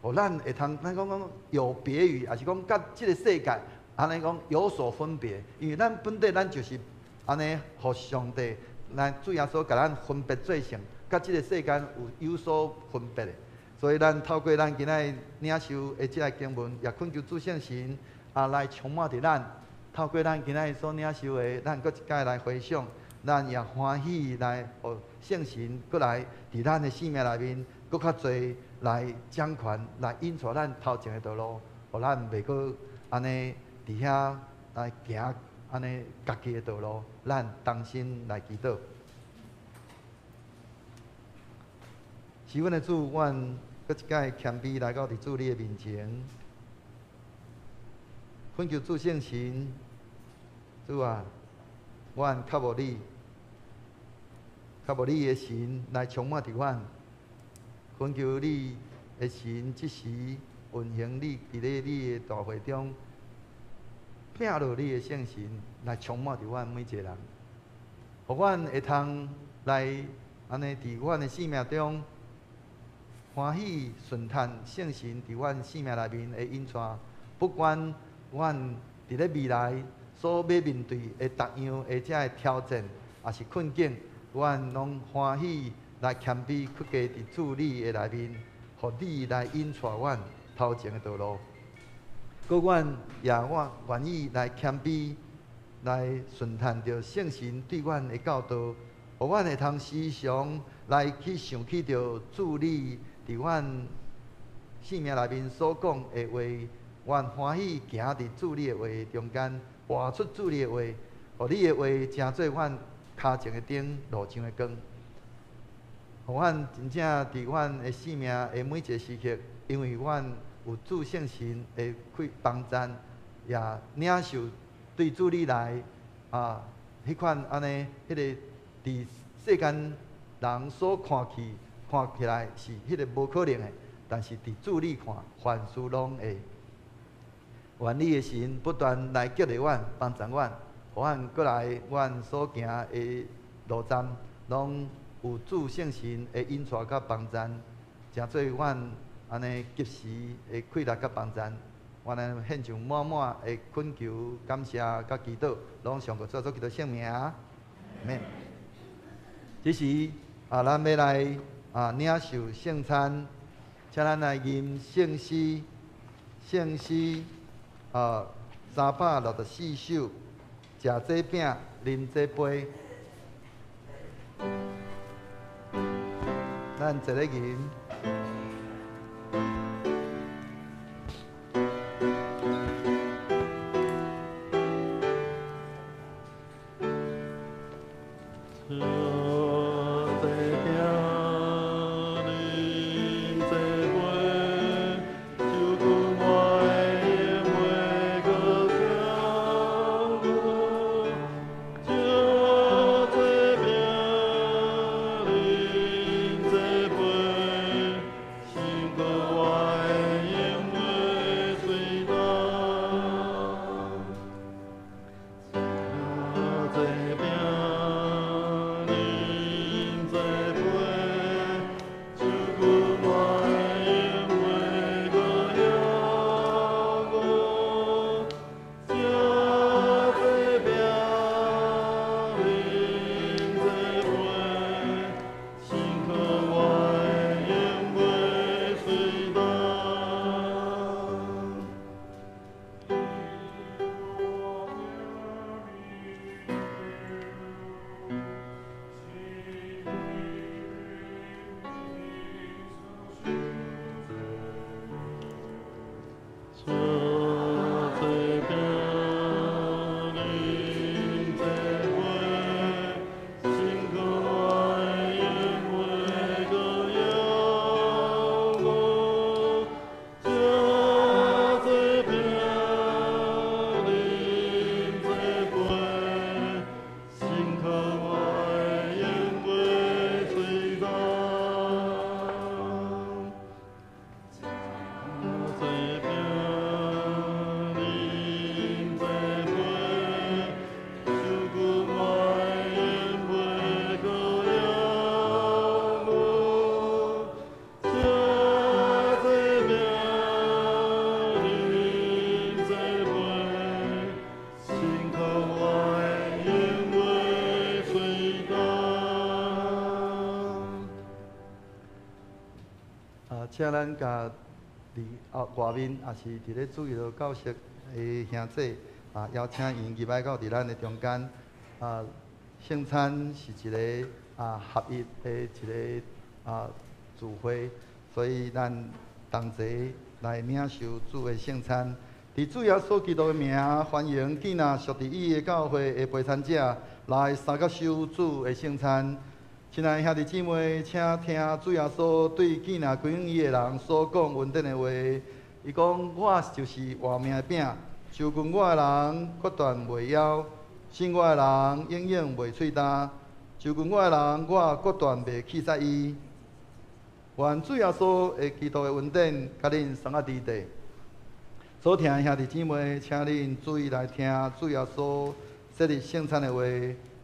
予咱會通，咱講講有別於，抑是講佮這個世界按呢講有所分別，因為咱本底咱就是按呢，予上帝來主耶穌共咱分別做聖，佮這個世間有所分別的。所以咱透過咱今仔日領受的這個經文，也懇求主聖神啊來充滿佇咱。透過咱今仔日所領受的，咱閣一擺來回想，咱也歡喜來予聖神閣來佇咱的生命內面，閣較濟來掌權，來引帶咱頭前的道路，予咱袂閣按呢佇遐來行。按呢，家己的道路，咱同心來祈禱。是阮的主，阮閣一擺謙卑來到佇主你的面前，懇求主聖神，主啊，阮渴慕你，渴慕你的神來充滿佇阮，懇求你的神這時運行你佇咧你的大會中。摒落你的聖神來充滿佇阮每一個人，予阮會通來按呢佇阮的生命中歡喜順嘆聖神佇阮生命內面的引帶，不管阮佇咧未來所欲面對的逐樣的這个挑戰，抑是困境，阮攏歡喜來謙卑屈低佇主你的內面，予你來引帶阮頭前的道路。閣阮也我願意來謙卑，來順嘆著聖神對阮的教導，予阮會通時常來去想起著主你佇阮生命內面所講的話，阮歡喜行佇主你的話中間，活出主你的話，予你的話成做阮跤前的燈，路上的光。予阮真正佇阮的生命的每一個時刻，因為阮有主聖神的開幫贊，也領受對主你來啊，彼款按呢，彼個佇世間人所看去看起來是彼個無可能的，但是佇主你看，凡事攏會。願你的神不斷來激勵阮、幫助阮，予阮閣來阮所行的路站，攏有主聖神的引帶佮幫贊，成做阮按呢及時的氣力佮幫贊，阮來獻上滿滿的懇求、感謝佮祈禱，攏奉主耶穌基督聖名，阿們。這時啊，咱欲來啊領受聖餐，請咱來吟聖詩，聖詩啊364首，食這餅，啉這杯，咱齊來吟。吃請咱共佇外面，也是佇咧主日學教室的兄弟，邀請𪜶入來到佇咱的中間。聖餐是一个合一的一个聚會，所以咱同齊來領受主的聖餐。佇主耶穌基督的名，歡迎囝若屬佇伊的教會的陪餐者來相佮受主的聖餐。親愛的兄弟姊妹，請聽主耶穌對囝若歸向伊的人所講恩典的話。伊講：我就是活命的餅，受近我的人，決斷袂枵；信我的人，永遠袂喙焦。受近我的人，我決斷袂棄絕伊。願主耶穌的基督的恩典，佮恁相佮佇地。所聽的兄弟姊妹，請恁注意來聽主耶穌設立聖餐的話，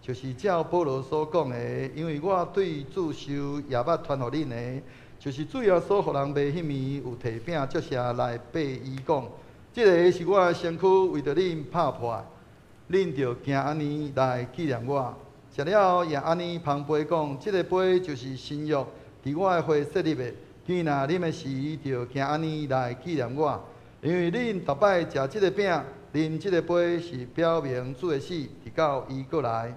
就是照保羅所講的，因為我對主受耶捌傳予恁的，就是主耶穌予人賣彼暝，有提餅祝謝來擘伊講：這个是我的身軀，為著恁拍破，恁著行按呢來紀念我。食了後也按呢捧杯講：這个杯就是新約，佇我的血設立的。囝若啉的時，著行按呢來紀念我。因為恁逐擺食這个餅，啉這个杯，是表明主的死，直到伊閣來。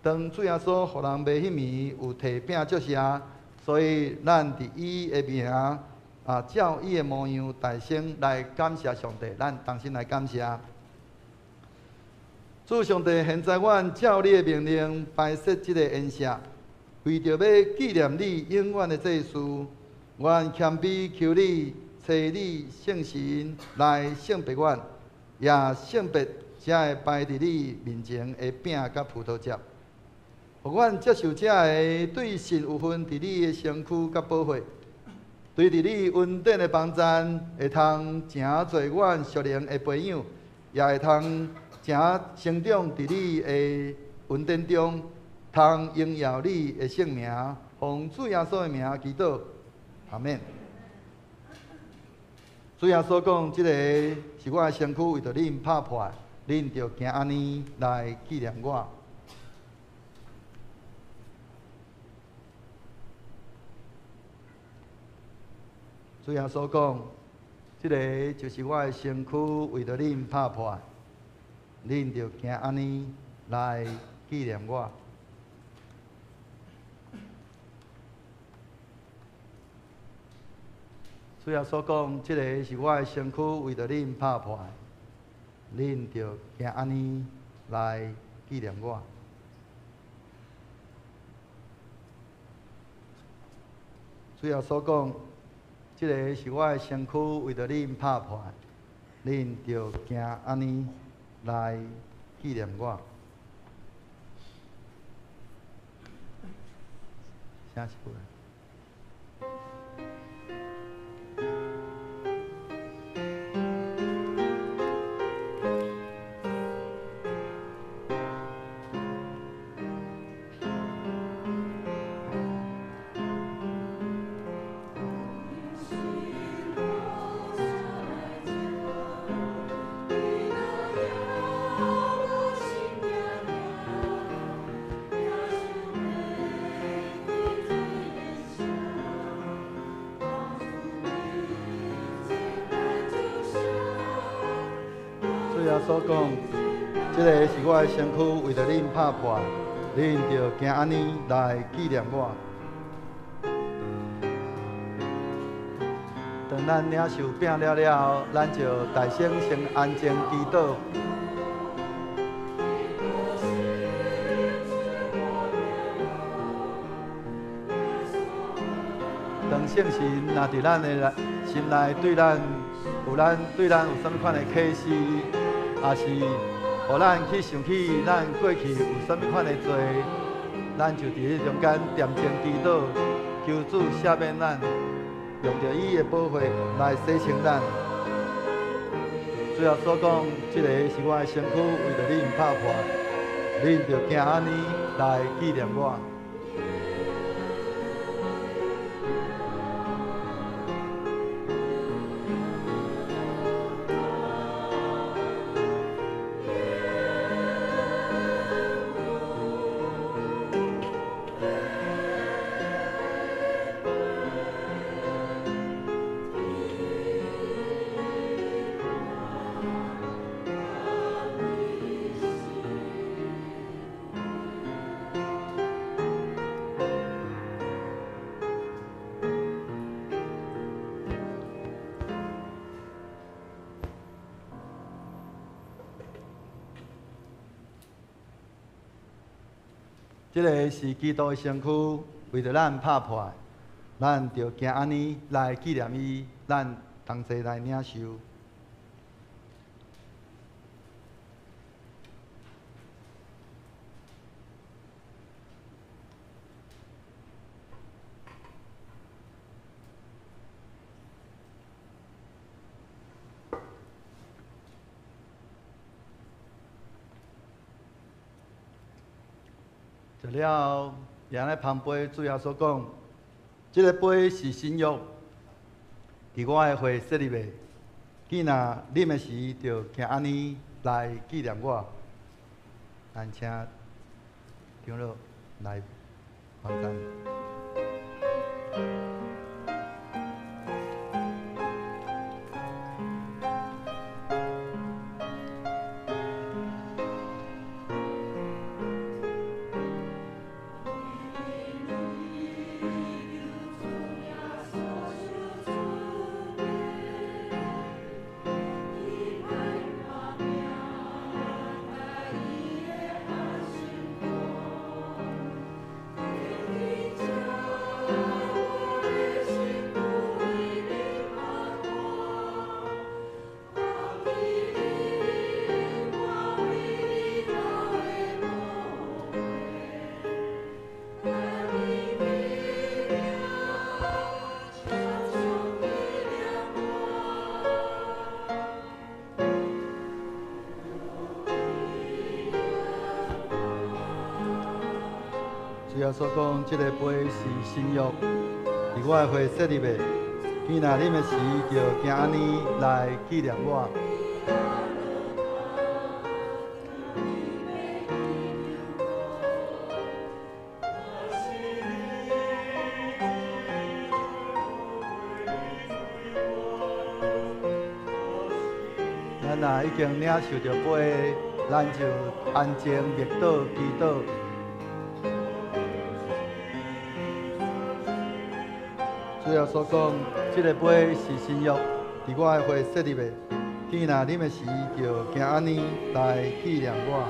當主耶穌予人賣彼暝，有提餅祝謝，所以咱佇伊的名照伊的模樣大聲來感謝上帝，咱同心來感謝。主上帝，現在阮照你的命令擺設這个筵席，為著欲紀念你永遠的祭事，阮謙卑求你，差你聖神來聖別阮，也聖別這个擺佇你面前的餅佮葡萄汁，予阮接受這个對神有份佇你的身軀佮寶血，對佇你恩典的幫贊，會通成做阮屬靈的培養，也會通成成長佇你的恩典中，通榮耀你的聖名，奉主耶穌的名祈禱，阿們。主耶穌講：這个是我的身軀，為著恁拍破，恁著行按呢來紀念我。主耶穌講：這个就是我的身軀，為著恁拍破，恁著行按呢來紀念我。主耶穌講：這个是我的身軀，為著恁拍破，恁著行按呢來紀念我。主耶穌講：這个是我的身軀，為著恁拍破，恁著行按呢來紀念我。請起來。所講，這个是我的身軀，為著恁拍破，恁著行按呢來紀念我。當咱領受餅了了後，咱就大聲先安靜祈禱。當聖神若佇咱的心內對咱有咱對咱有啥物款的啟示，也是予咱去想起咱過去有啥物款的罪，咱就佇彼中間恬靜祈禱，求主赦免咱，用著伊的寶血來洗清咱。主耶穌講，這个是我的身軀，為著恁拍破，恁著行按呢來紀念我。這个是基督的身躯，為著咱拍破的，咱著行按呢來紀念伊，咱同齊來領受。食了後，伊按呢捧杯，主耶穌講：這个杯是新約，佇我的血設立的。既若啉的時，就行按呢來紀念我。咱請長老來幫咱。主耶穌講：這个杯是新約，佇我的血設立的。既若啉的時，就行按呢來紀念我。咱若已經領受著杯，咱就安靜默禱祈禱。主耶穌講：這个杯是新約，佇我的血設立的。既若啉的時，就行按呢來紀念我。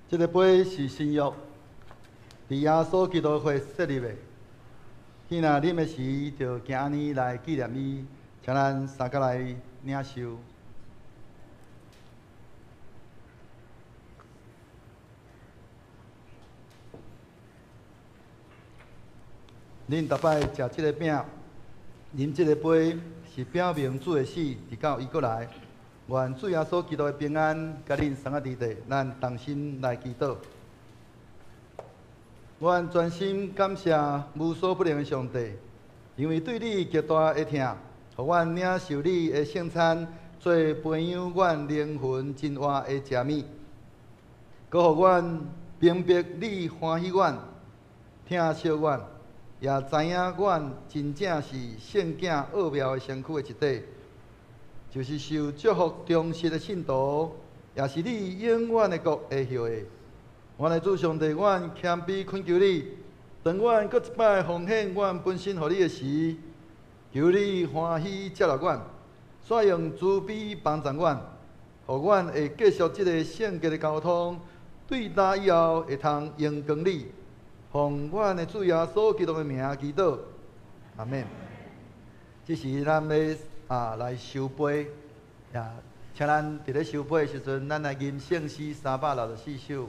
這个杯是新約，佇耶穌基督血設立的。既若啉的時，就行按呢來紀念伊，請咱三個來領受。恁逐擺食這个餅，啉這個杯，是表明主的死，直到伊閣來。願主耶穌基督的平安，佮恁三个佇底，咱同心來祈禱。阮全心感謝無所不能的上帝，因為對你極大的疼，予阮領受你的聖餐，做培養阮靈魂真活的食物，閣予阮明白你歡喜阮、疼惜阮，也知影阮真正是聖囝奧妙的身軀的一體。就是受祝福忠實的信徒，也是你永遠的國的後裔。阮的主上帝，阮謙卑懇求你，當阮閣一擺奉獻阮本身予你的時，求你歡喜接納阮，煞用慈悲幫助阮，予阮會繼續這个聖潔的交通，對今以後會通榮光你。奉阮的主耶穌基督的名祈禱，阿們。這時咱欲來收杯，也請咱佇咧收杯的時陣，咱來吟聖詩364首。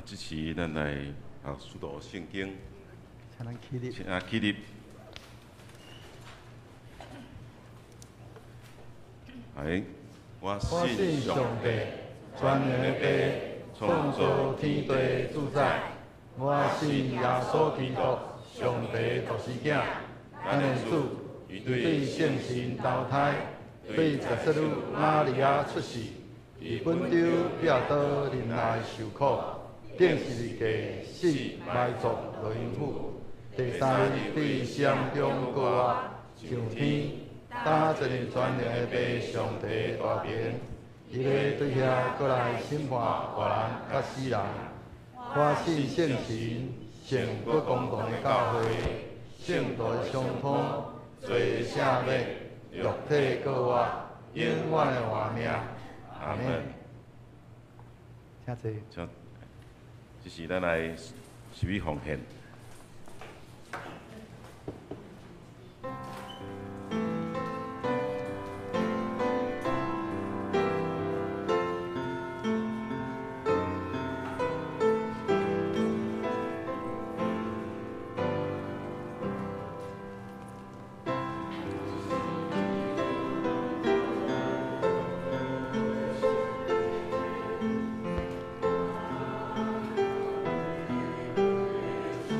這時，咱來讀使徒聖經。請咱起立。請起立。哎，我信上帝，全能的父，創造天地主宰。我信耶穌基督，上帝獨生囝，咱的主，伊對聖神投胎，對十色女瑪利亞出世，佇本丟彼拉多忍耐受苦。釘十字架死埋葬落陰府，第三日對死人中復活，上天，担坐佇全能的父上帝大爿，伊欲對遐閣來審判活人佮死人。我信聖神，聖閣公同的教會，聖徒的相通，罪的赦免，肉體復活，永遠的活命。阿們。請坐。這時，咱來受禮奉獻。主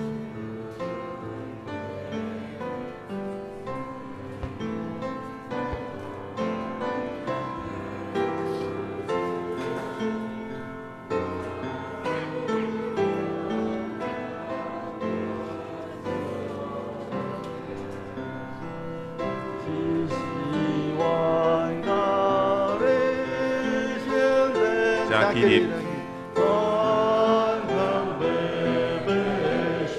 起立。全通白白受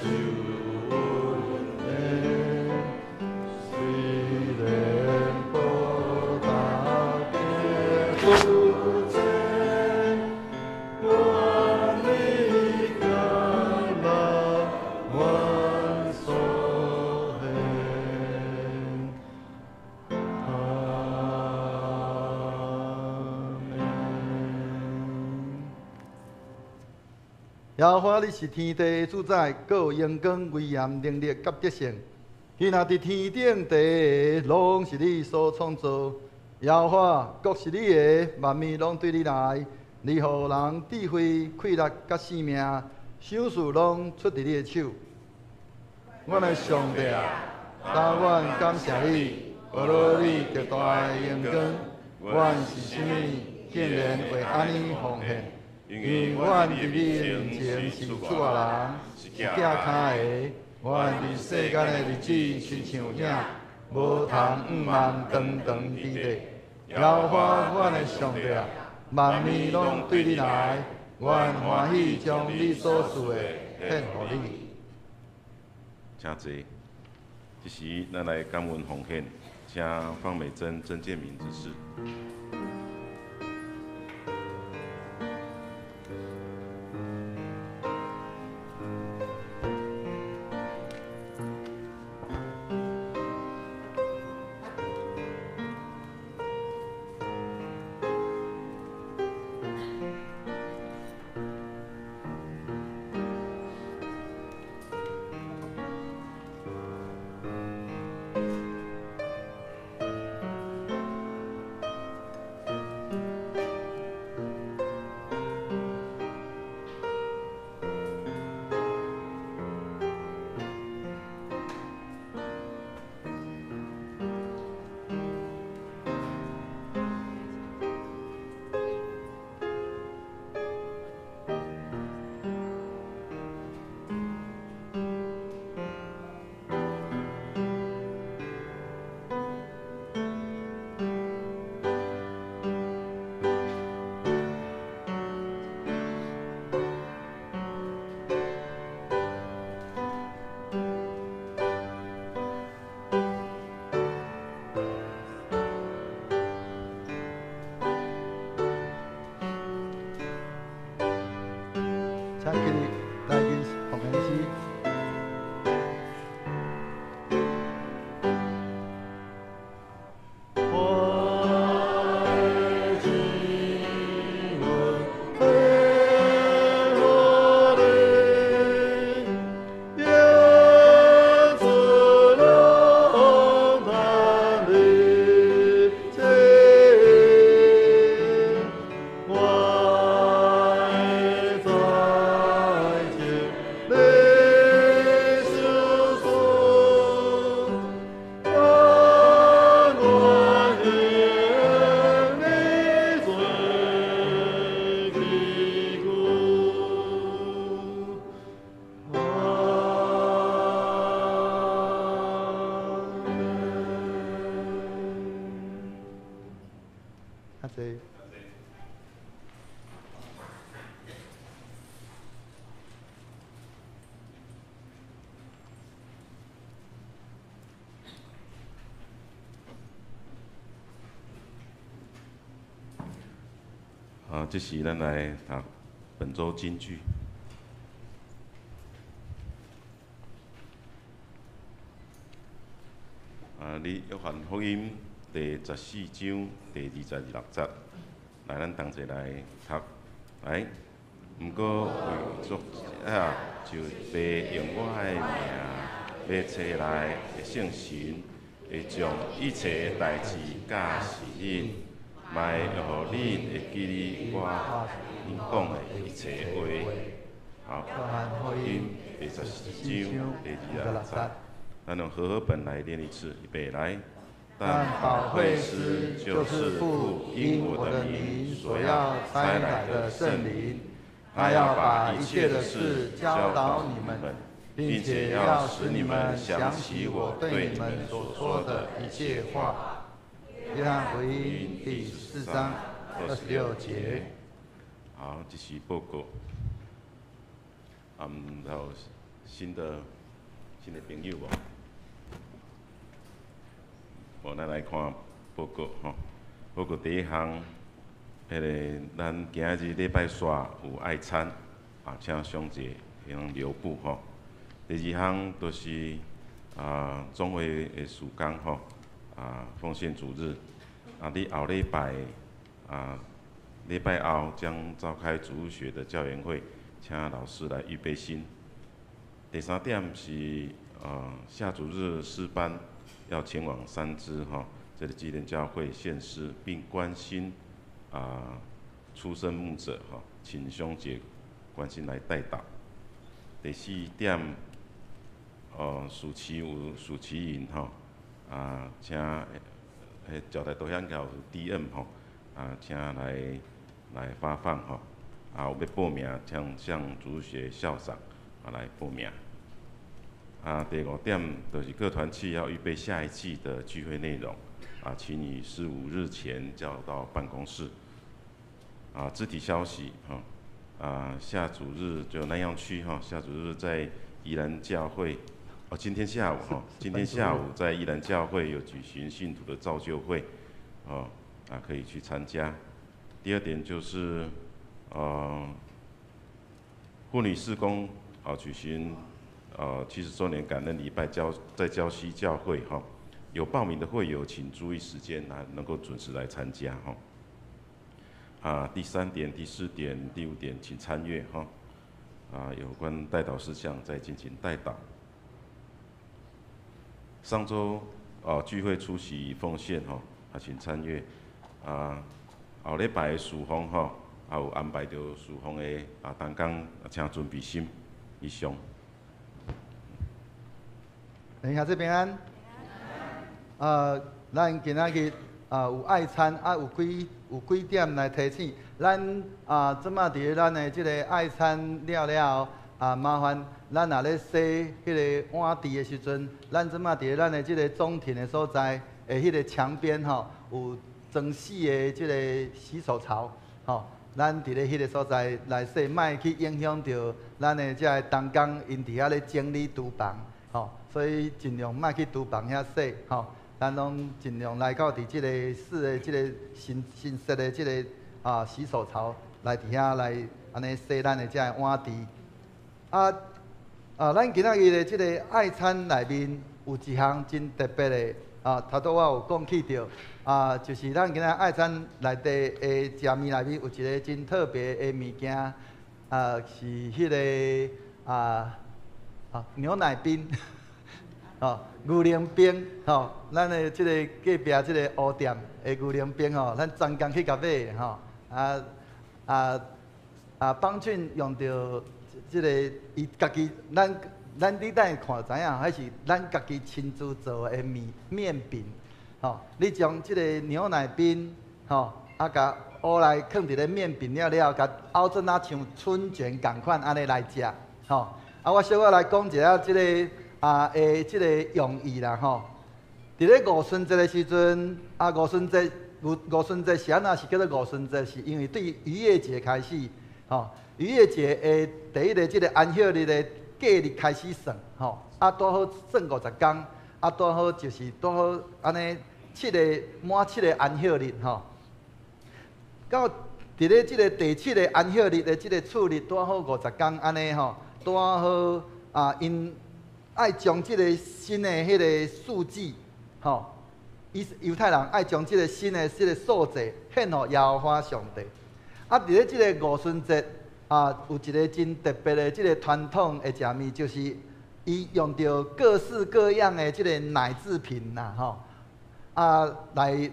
恩典，虽然无大家有钱，愿意接纳阮所献。阿们。耶和华，你是天地的主宰，阁有荣光、威严、能力佮得胜。天若伫天顶地下，拢是你所创造。耶和华，国是你的，万物拢对你来。你予人智慧、气力佮性命，赏赐拢出伫你的手。阮的上帝啊，当阮感谢你，无论你极大的荣光，阮是啥物，竟然会按呢奉献？因为阮伫你面前是出外人，是寄跤的。阮伫世间的日子亲像影，无通向望长长久久。耶和华阮的上帝啊，万物拢对你来，阮欢喜将你所赐的献予你。请坐。这时，咱来感恩奉献，请方美珍、曾建明执事。请起立，来跟奉献诗。我的主耶和华，耶稣拢当你这，我的在前你相信，我愿你做基督。阿们。阿坐。好，这时咱来读本周金句。你约翰福音第14章第26节，来，咱同齐来读。来，毋过为作者就必用我的名，欲差来的圣神，会将一切代志教示恁，嘛会予恁会记得我恁讲的一切话。好，约翰福音第14章第26节，咱用和合本来念一次，预备来。但保惠师就是父因我的名所要差来的圣灵，他要把一切的事教导你们，并且要使你们想起我对你们所说的一切话。约翰福音第4章26节。好，好，這是報告。嗯，然後新的朋友無？無，咱來看報告吼。報告第一項，彼个咱今仔日禮拜四有愛餐，啊，請上節用留步吼。第二項就是啊，總會的事工吼，啊，奉獻主日，啊，佇後禮拜啊，禮拜後將召開主日學的教研會，請老師來預備心。第三點是啊，下主日詩班要前往三芝吼，這個紀念教會獻詩，並關心啊，出身牧者吼，請兄姐關心來代禱。第四點，哦，暑期有暑期營吼，啊，請彼招待導向有 DM 吼，啊，請來發放吼，啊，有欲報名，請向主學校長啊來報名。啊，第五點就是各團契要預備下一季的聚會內容，啊，請於15日前交到辦公室。啊，肢體消息吼，啊，下主日就南洋區哈，下主日在宜蘭教會。哦，今天下午哈，今天下午在宜蘭教會有舉行信徒的造就會，哦，啊，可以去參加。第二點就是，婦女事工啊舉行70周年感恩禮拜，在礁溪教會哈，有報名的會友請注意時間啊，能夠準時來參加哈。啊，第三點、第四點、第五點，請參閱哈。啊，有關代禱事項再進行代禱。上週啊聚會出席奉獻吼，啊請參閱。啊，後禮拜事奉吼，啊有安排著事奉的啊同工，請準備心。以上。等下這平安。啊，咱今仔日啊有愛餐啊，有幾點來提醒。咱啊，這馬佇咧咱的這个愛餐了了後，啊，麻煩咱若咧洗彼个碗櫥的時陣，咱這馬佇咧咱的這个中庭的所在的彼个牆邊吼，有裝四个這个洗手槽，吼，咱佇咧彼个所在來洗，莫去影響著咱的這个同工，𪜶佇遐咧整理廚房，吼，所以盡量莫去廚房遐洗，吼，咱攏盡量來到佇這个四个這个新設的這个啊洗手槽來佇遐來按呢洗咱的這个碗櫥。啊啊，咱今仔日的這个愛餐內面有一項真特別的啊，頭拄我有講起著啊，就是咱今仔愛餐內底的食物內面有一个真特別的物件啊，是彼个啊牛奶冰，吼，牛奶冰吼，咱的這个隔壁這个烏店的牛奶冰吼，咱專工去共買吼，啊啊啊，邦俊用著這个伊家己，咱你等下看就知影，彼是咱家己親自做的麵餅，吼，你將這個牛奶冰，吼，啊，共烏來囥佇咧麵餅了了，共拗做若像春捲仝款按呢來食，吼。啊，我小可來講一下這个啊的這个用意啦，吼。佇咧五旬節的時陣，啊，五旬節是按怎是叫做五旬節？是因為對逾越節開始，吼，逾越節的第一个這个安息日的隔日開始算，吼，啊，拄好算50工，啊，拄好就是拄好按呢七个滿七个安息日，吼。到佇咧這个第七个安息日的這个次日，拄好50工按呢吼，拄好啊，𪜶愛將這个新的彼个數字，吼，伊猶太人愛將這个新的這个數字獻予耶和華上帝。啊，佇咧這个五旬節啊，有一个真特別的這个傳統的食物，就是伊用著各式各樣的這个奶製品啦，吼，啊來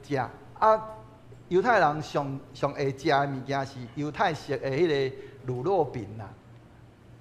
食。啊，猶太人上上會食的物件是猶太式的彼个乳酪餅啦，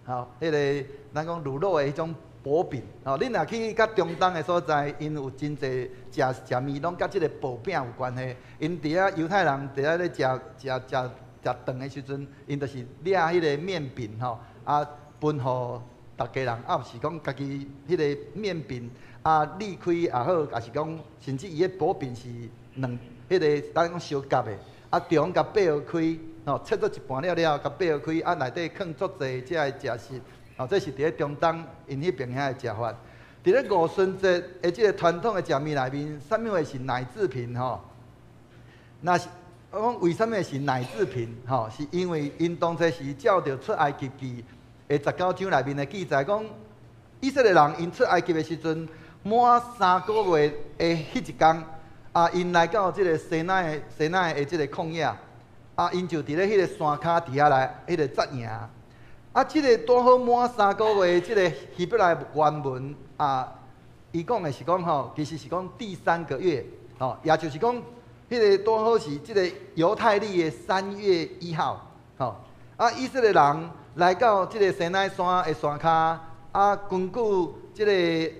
吼，彼个咱講乳酪的彼種薄餅，吼，你若去較中東的所在，𪜶有真濟食食物攏佮這个薄餅有關係。𪜶佇遐猶太人佇遐咧食食食食頓的時陣，𪜶就是掠彼個麵餅吼，啊分予逐家人，啊毋是講家己彼个麵餅啊裂開也好，抑是講甚至伊的薄餅是兩彼个咱講相夾的，啊中共擘開，吼，切做一半了了，共擘開，啊，內底囥足濟這个食食，吼，這是佇咧中東𪜶彼爿遐的食法。佇咧五旬節的這个傳統的食物內面，啥物話是奶製品吼？若是我講為啥物是奶製品？吼，是因為𪜶當初是照著出埃及記的19章內面的記載，講以色列人𪜶出埃及的時陣，滿3個月的彼一工，啊，𪜶來到這个西奈的這个曠野，啊，𪜶就佇咧彼个山跤佇遐來，彼个紮營。啊，這个拄好滿三個月，這个希伯來原文啊，伊講的是講吼，其實是講第三個月，吼，也就是講，彼个拄好是這个猶太曆的3月1號，吼。啊，以色列人來到這个西奈山的山跤，啊，根據這个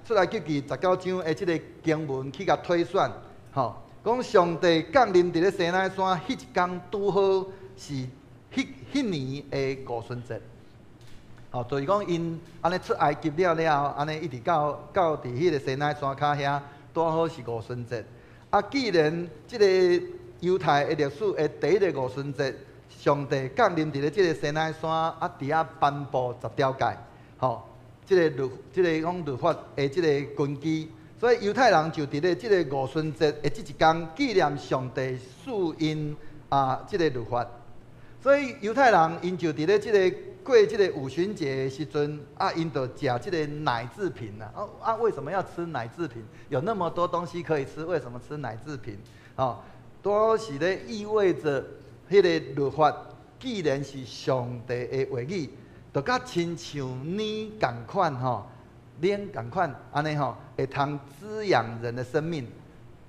出埃及記19章的這个經文去共推算，吼，講上帝降臨佇咧西奈山，彼一工拄好是彼彼年的五旬節，吼，就是講𪜶按呢出埃及了了後，按呢一直到佇彼个西奈山跤遐，拄好是五旬節。啊，既然這个猶太的歷史的第一个五旬節，上帝降臨佇咧這个西奈山，啊，佇遐頒布十條誡，吼。這个律，這个講律法的這个根基，所以猶太人就佇咧這个五旬節的這一工紀念上帝賜𪜶啊這个律法。所以猶太人𪜶就佇咧這个過這个五旬節的時陣，啊，𪜶就食這个奶製品啊。啊，為什麼要吃奶製品？有那麼多東西可以吃，為什麼吃奶製品？哦，都是咧意味著彼个律法既然是上帝的話語。就佮親像奶仝款吼，奶仝款按呢吼，會通滋養人的生命。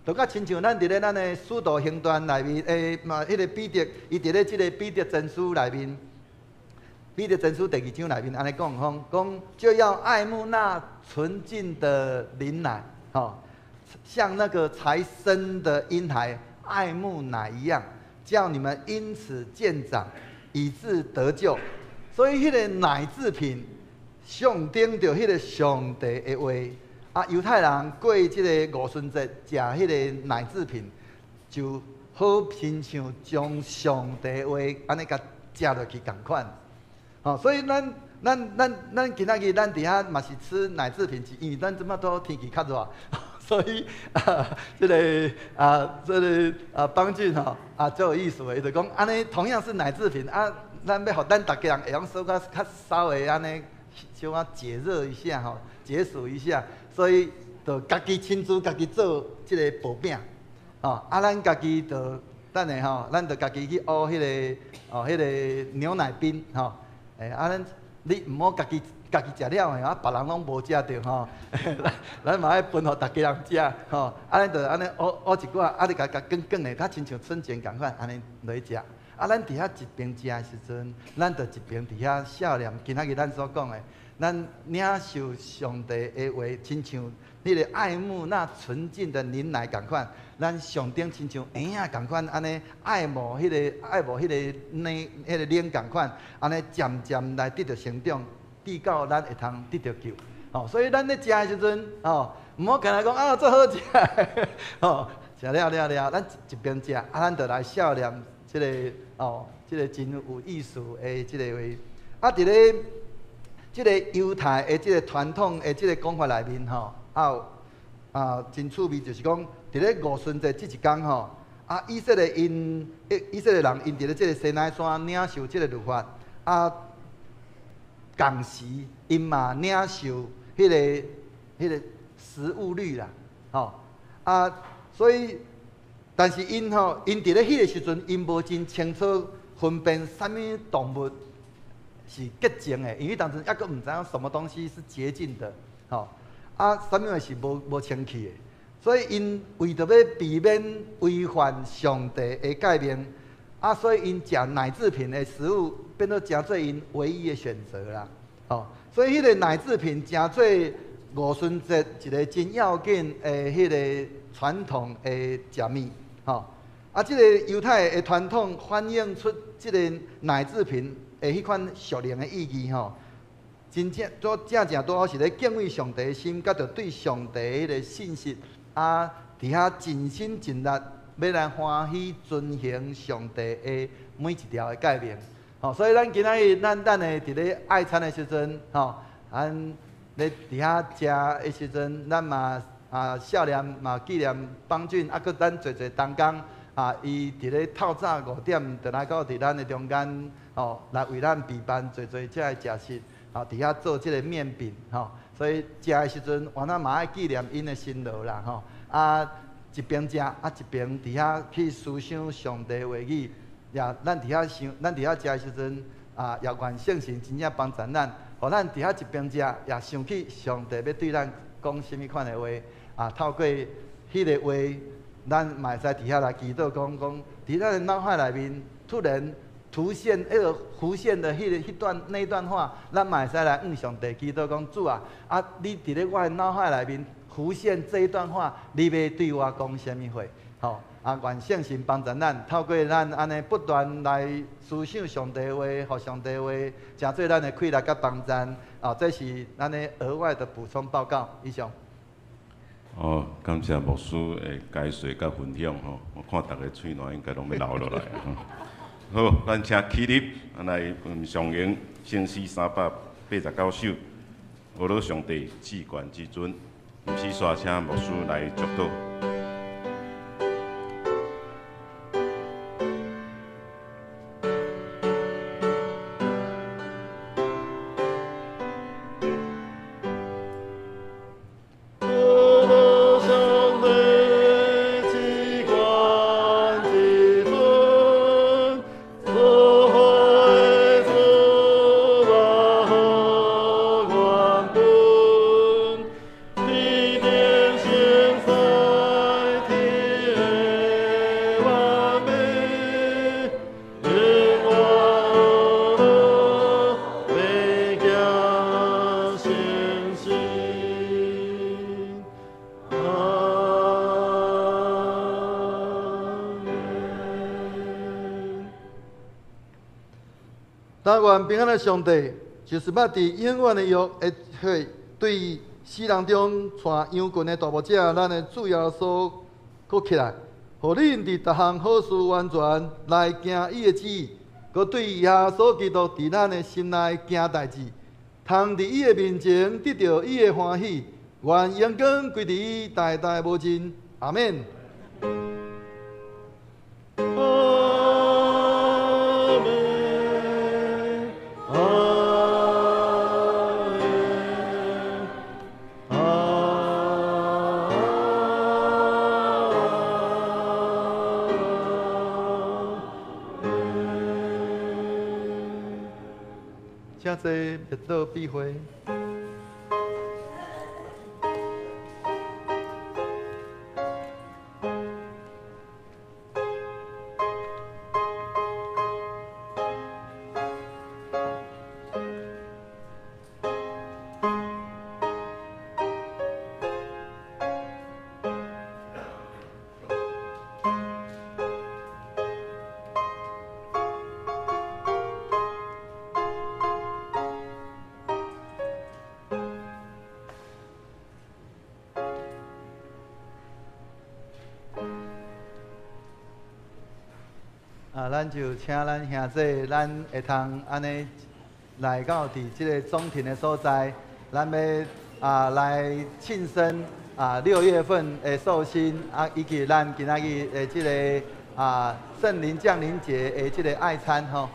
就佮親像咱佇咧咱的使徒行傳內面，嘛，彼个彼得，伊佇咧這个彼得前書內面，彼得前書第二章內面按呢講，講講就要愛慕那純淨的靈奶，吼，像那個才生的嬰孩愛慕奶一樣，叫你們因此漸長，以致得救。所以，彼个奶製品象徵著彼个上帝的話。啊，猶太人過這个五旬節食彼个奶製品，就好親像將上帝的話按呢共食落去仝款。吼，所以咱今仔日咱佇遐嘛是吃奶製品，是因為咱這馬都天氣較熱，所以啊，這个啊，這个啊，邦俊吼啊，足有意思的，伊就講按呢同樣是奶製品啊。咱欲予咱逐家人會用小可較稍微按呢，小可解熱一下吼，解暑一下，所以就家己親自家己做這个薄餅，吼，啊，咱家己就等下吼，咱就家己去烏彼个哦，彼个牛奶冰吼，欸，啊，咱你毋好家己家己食了的，啊，別人攏無食著吼，咱嘛愛分予逐家人食吼，啊，咱就按呢烏烏一寡，啊，你共共捲捲的，較親像春卷仝款，按呢落去食。啊，咱佇遐一邊食的時陣，咱就一邊佇遐默念今仔日咱所講的，咱領受上帝的話，親像彼个愛慕那純淨的靈奶仝款，咱上頂親像嬰仔仝款，按呢愛慕彼个愛慕彼个奶彼个奶仝款，按呢漸漸來得著成長，直到咱會通得著救。吼，所以咱咧食的時陣，吼，毋好干焦講啊，足好食，吼，食了了了，咱一邊食，啊，咱就來默念這个哦，這个真有意思的這个話。啊，佇咧這个猶太的這个傳統的這个講法內面吼，啊有啊真趣味，就是講佇咧五旬節這一工吼，啊以色列𪜶以色列人𪜶佇咧這个西奈山領受這个律法，啊仝時𪜶嘛領受彼个食物律啦，吼啊，所以。但是𪜶吼，𪜶佇咧彼个時陣，𪜶無真清楚分辨啥物動物是潔淨的，因為當陣猶閣毋知影什麼東西是潔淨的，吼啊，啥物是無清氣的，所以𪜶為著欲避免違反上帝的誡命，啊，所以𪜶食奶製品的食物變做成做𪜶唯一的選擇啦，吼，所以彼个奶製品成做五旬節一個真要緊的彼個傳統的食物。吼，啊，這個猶太的傳統反映出這个奶製品的彼款屬靈的意義吼，真正拄正正拄好是咧敬畏上帝的心，佮著對上帝彼个信實，啊，佇遐盡心盡力欲來歡喜遵行上帝的每一條的誡命。吼，所以咱今仔日咱等下佇咧愛餐的時陣，吼，咱咧佇遐食的時陣，咱嘛啊少年嘛紀念邦俊，啊閣咱濟濟同工啊，伊佇咧透早5點就來到佇咱的中間，吼，來為咱備辦濟濟這个食食，吼，佇遐做這个麵餅，吼，所以食的時陣，原來嘛愛紀念𪜶的辛勞啦，吼，啊一邊食啊一邊佇遐去思想上帝話語。也，咱佇遐想，咱佇遐食的時陣，啊，也願聖神真正幫助咱，予咱佇遐一邊食，也想起上帝欲對咱講啥物款的話，啊，透過彼个話，咱嘛會使佇遐來祈禱，講講，佇咱的腦海內面突然浮現彼个浮現的彼个彼段那段話，咱嘛會使來向上帝祈禱，講主啊，啊，你佇咧我的腦海內面浮現這一段話，你欲對我講啥物話？吼。啊，願聖神幫助咱，透過咱按呢不斷來思想上帝話，予上帝話，成做咱的氣力佮幫助。啊，這是咱的額外的補充報告。以上。哦，感謝牧師的解說佮分享吼，我看逐家喙瀾應該攏欲流落來。好，咱請起立，咱來上演聖詩389首，呵咾上帝至懸至尊，毋是煞請牧師來祝禱。但願平安的上帝，就是捌佇永遠的約的血對死人中帶羊群的大牧者，咱的主耶穌閣起來，予恁佇逐項好事完全來行伊的旨意，閣對耶穌基督佇咱的心內行代誌，通佇伊的面前得著伊的歡喜，願榮光歸佇伊，代代無盡。阿們。請坐，默禱閉會。啊，咱就請咱兄弟，咱會通按呢來到佇這个中庭的所在，咱欲啊來慶生啊6月份的壽星啊，以及咱今仔日的這个啊聖靈降臨節的這个愛餐吼。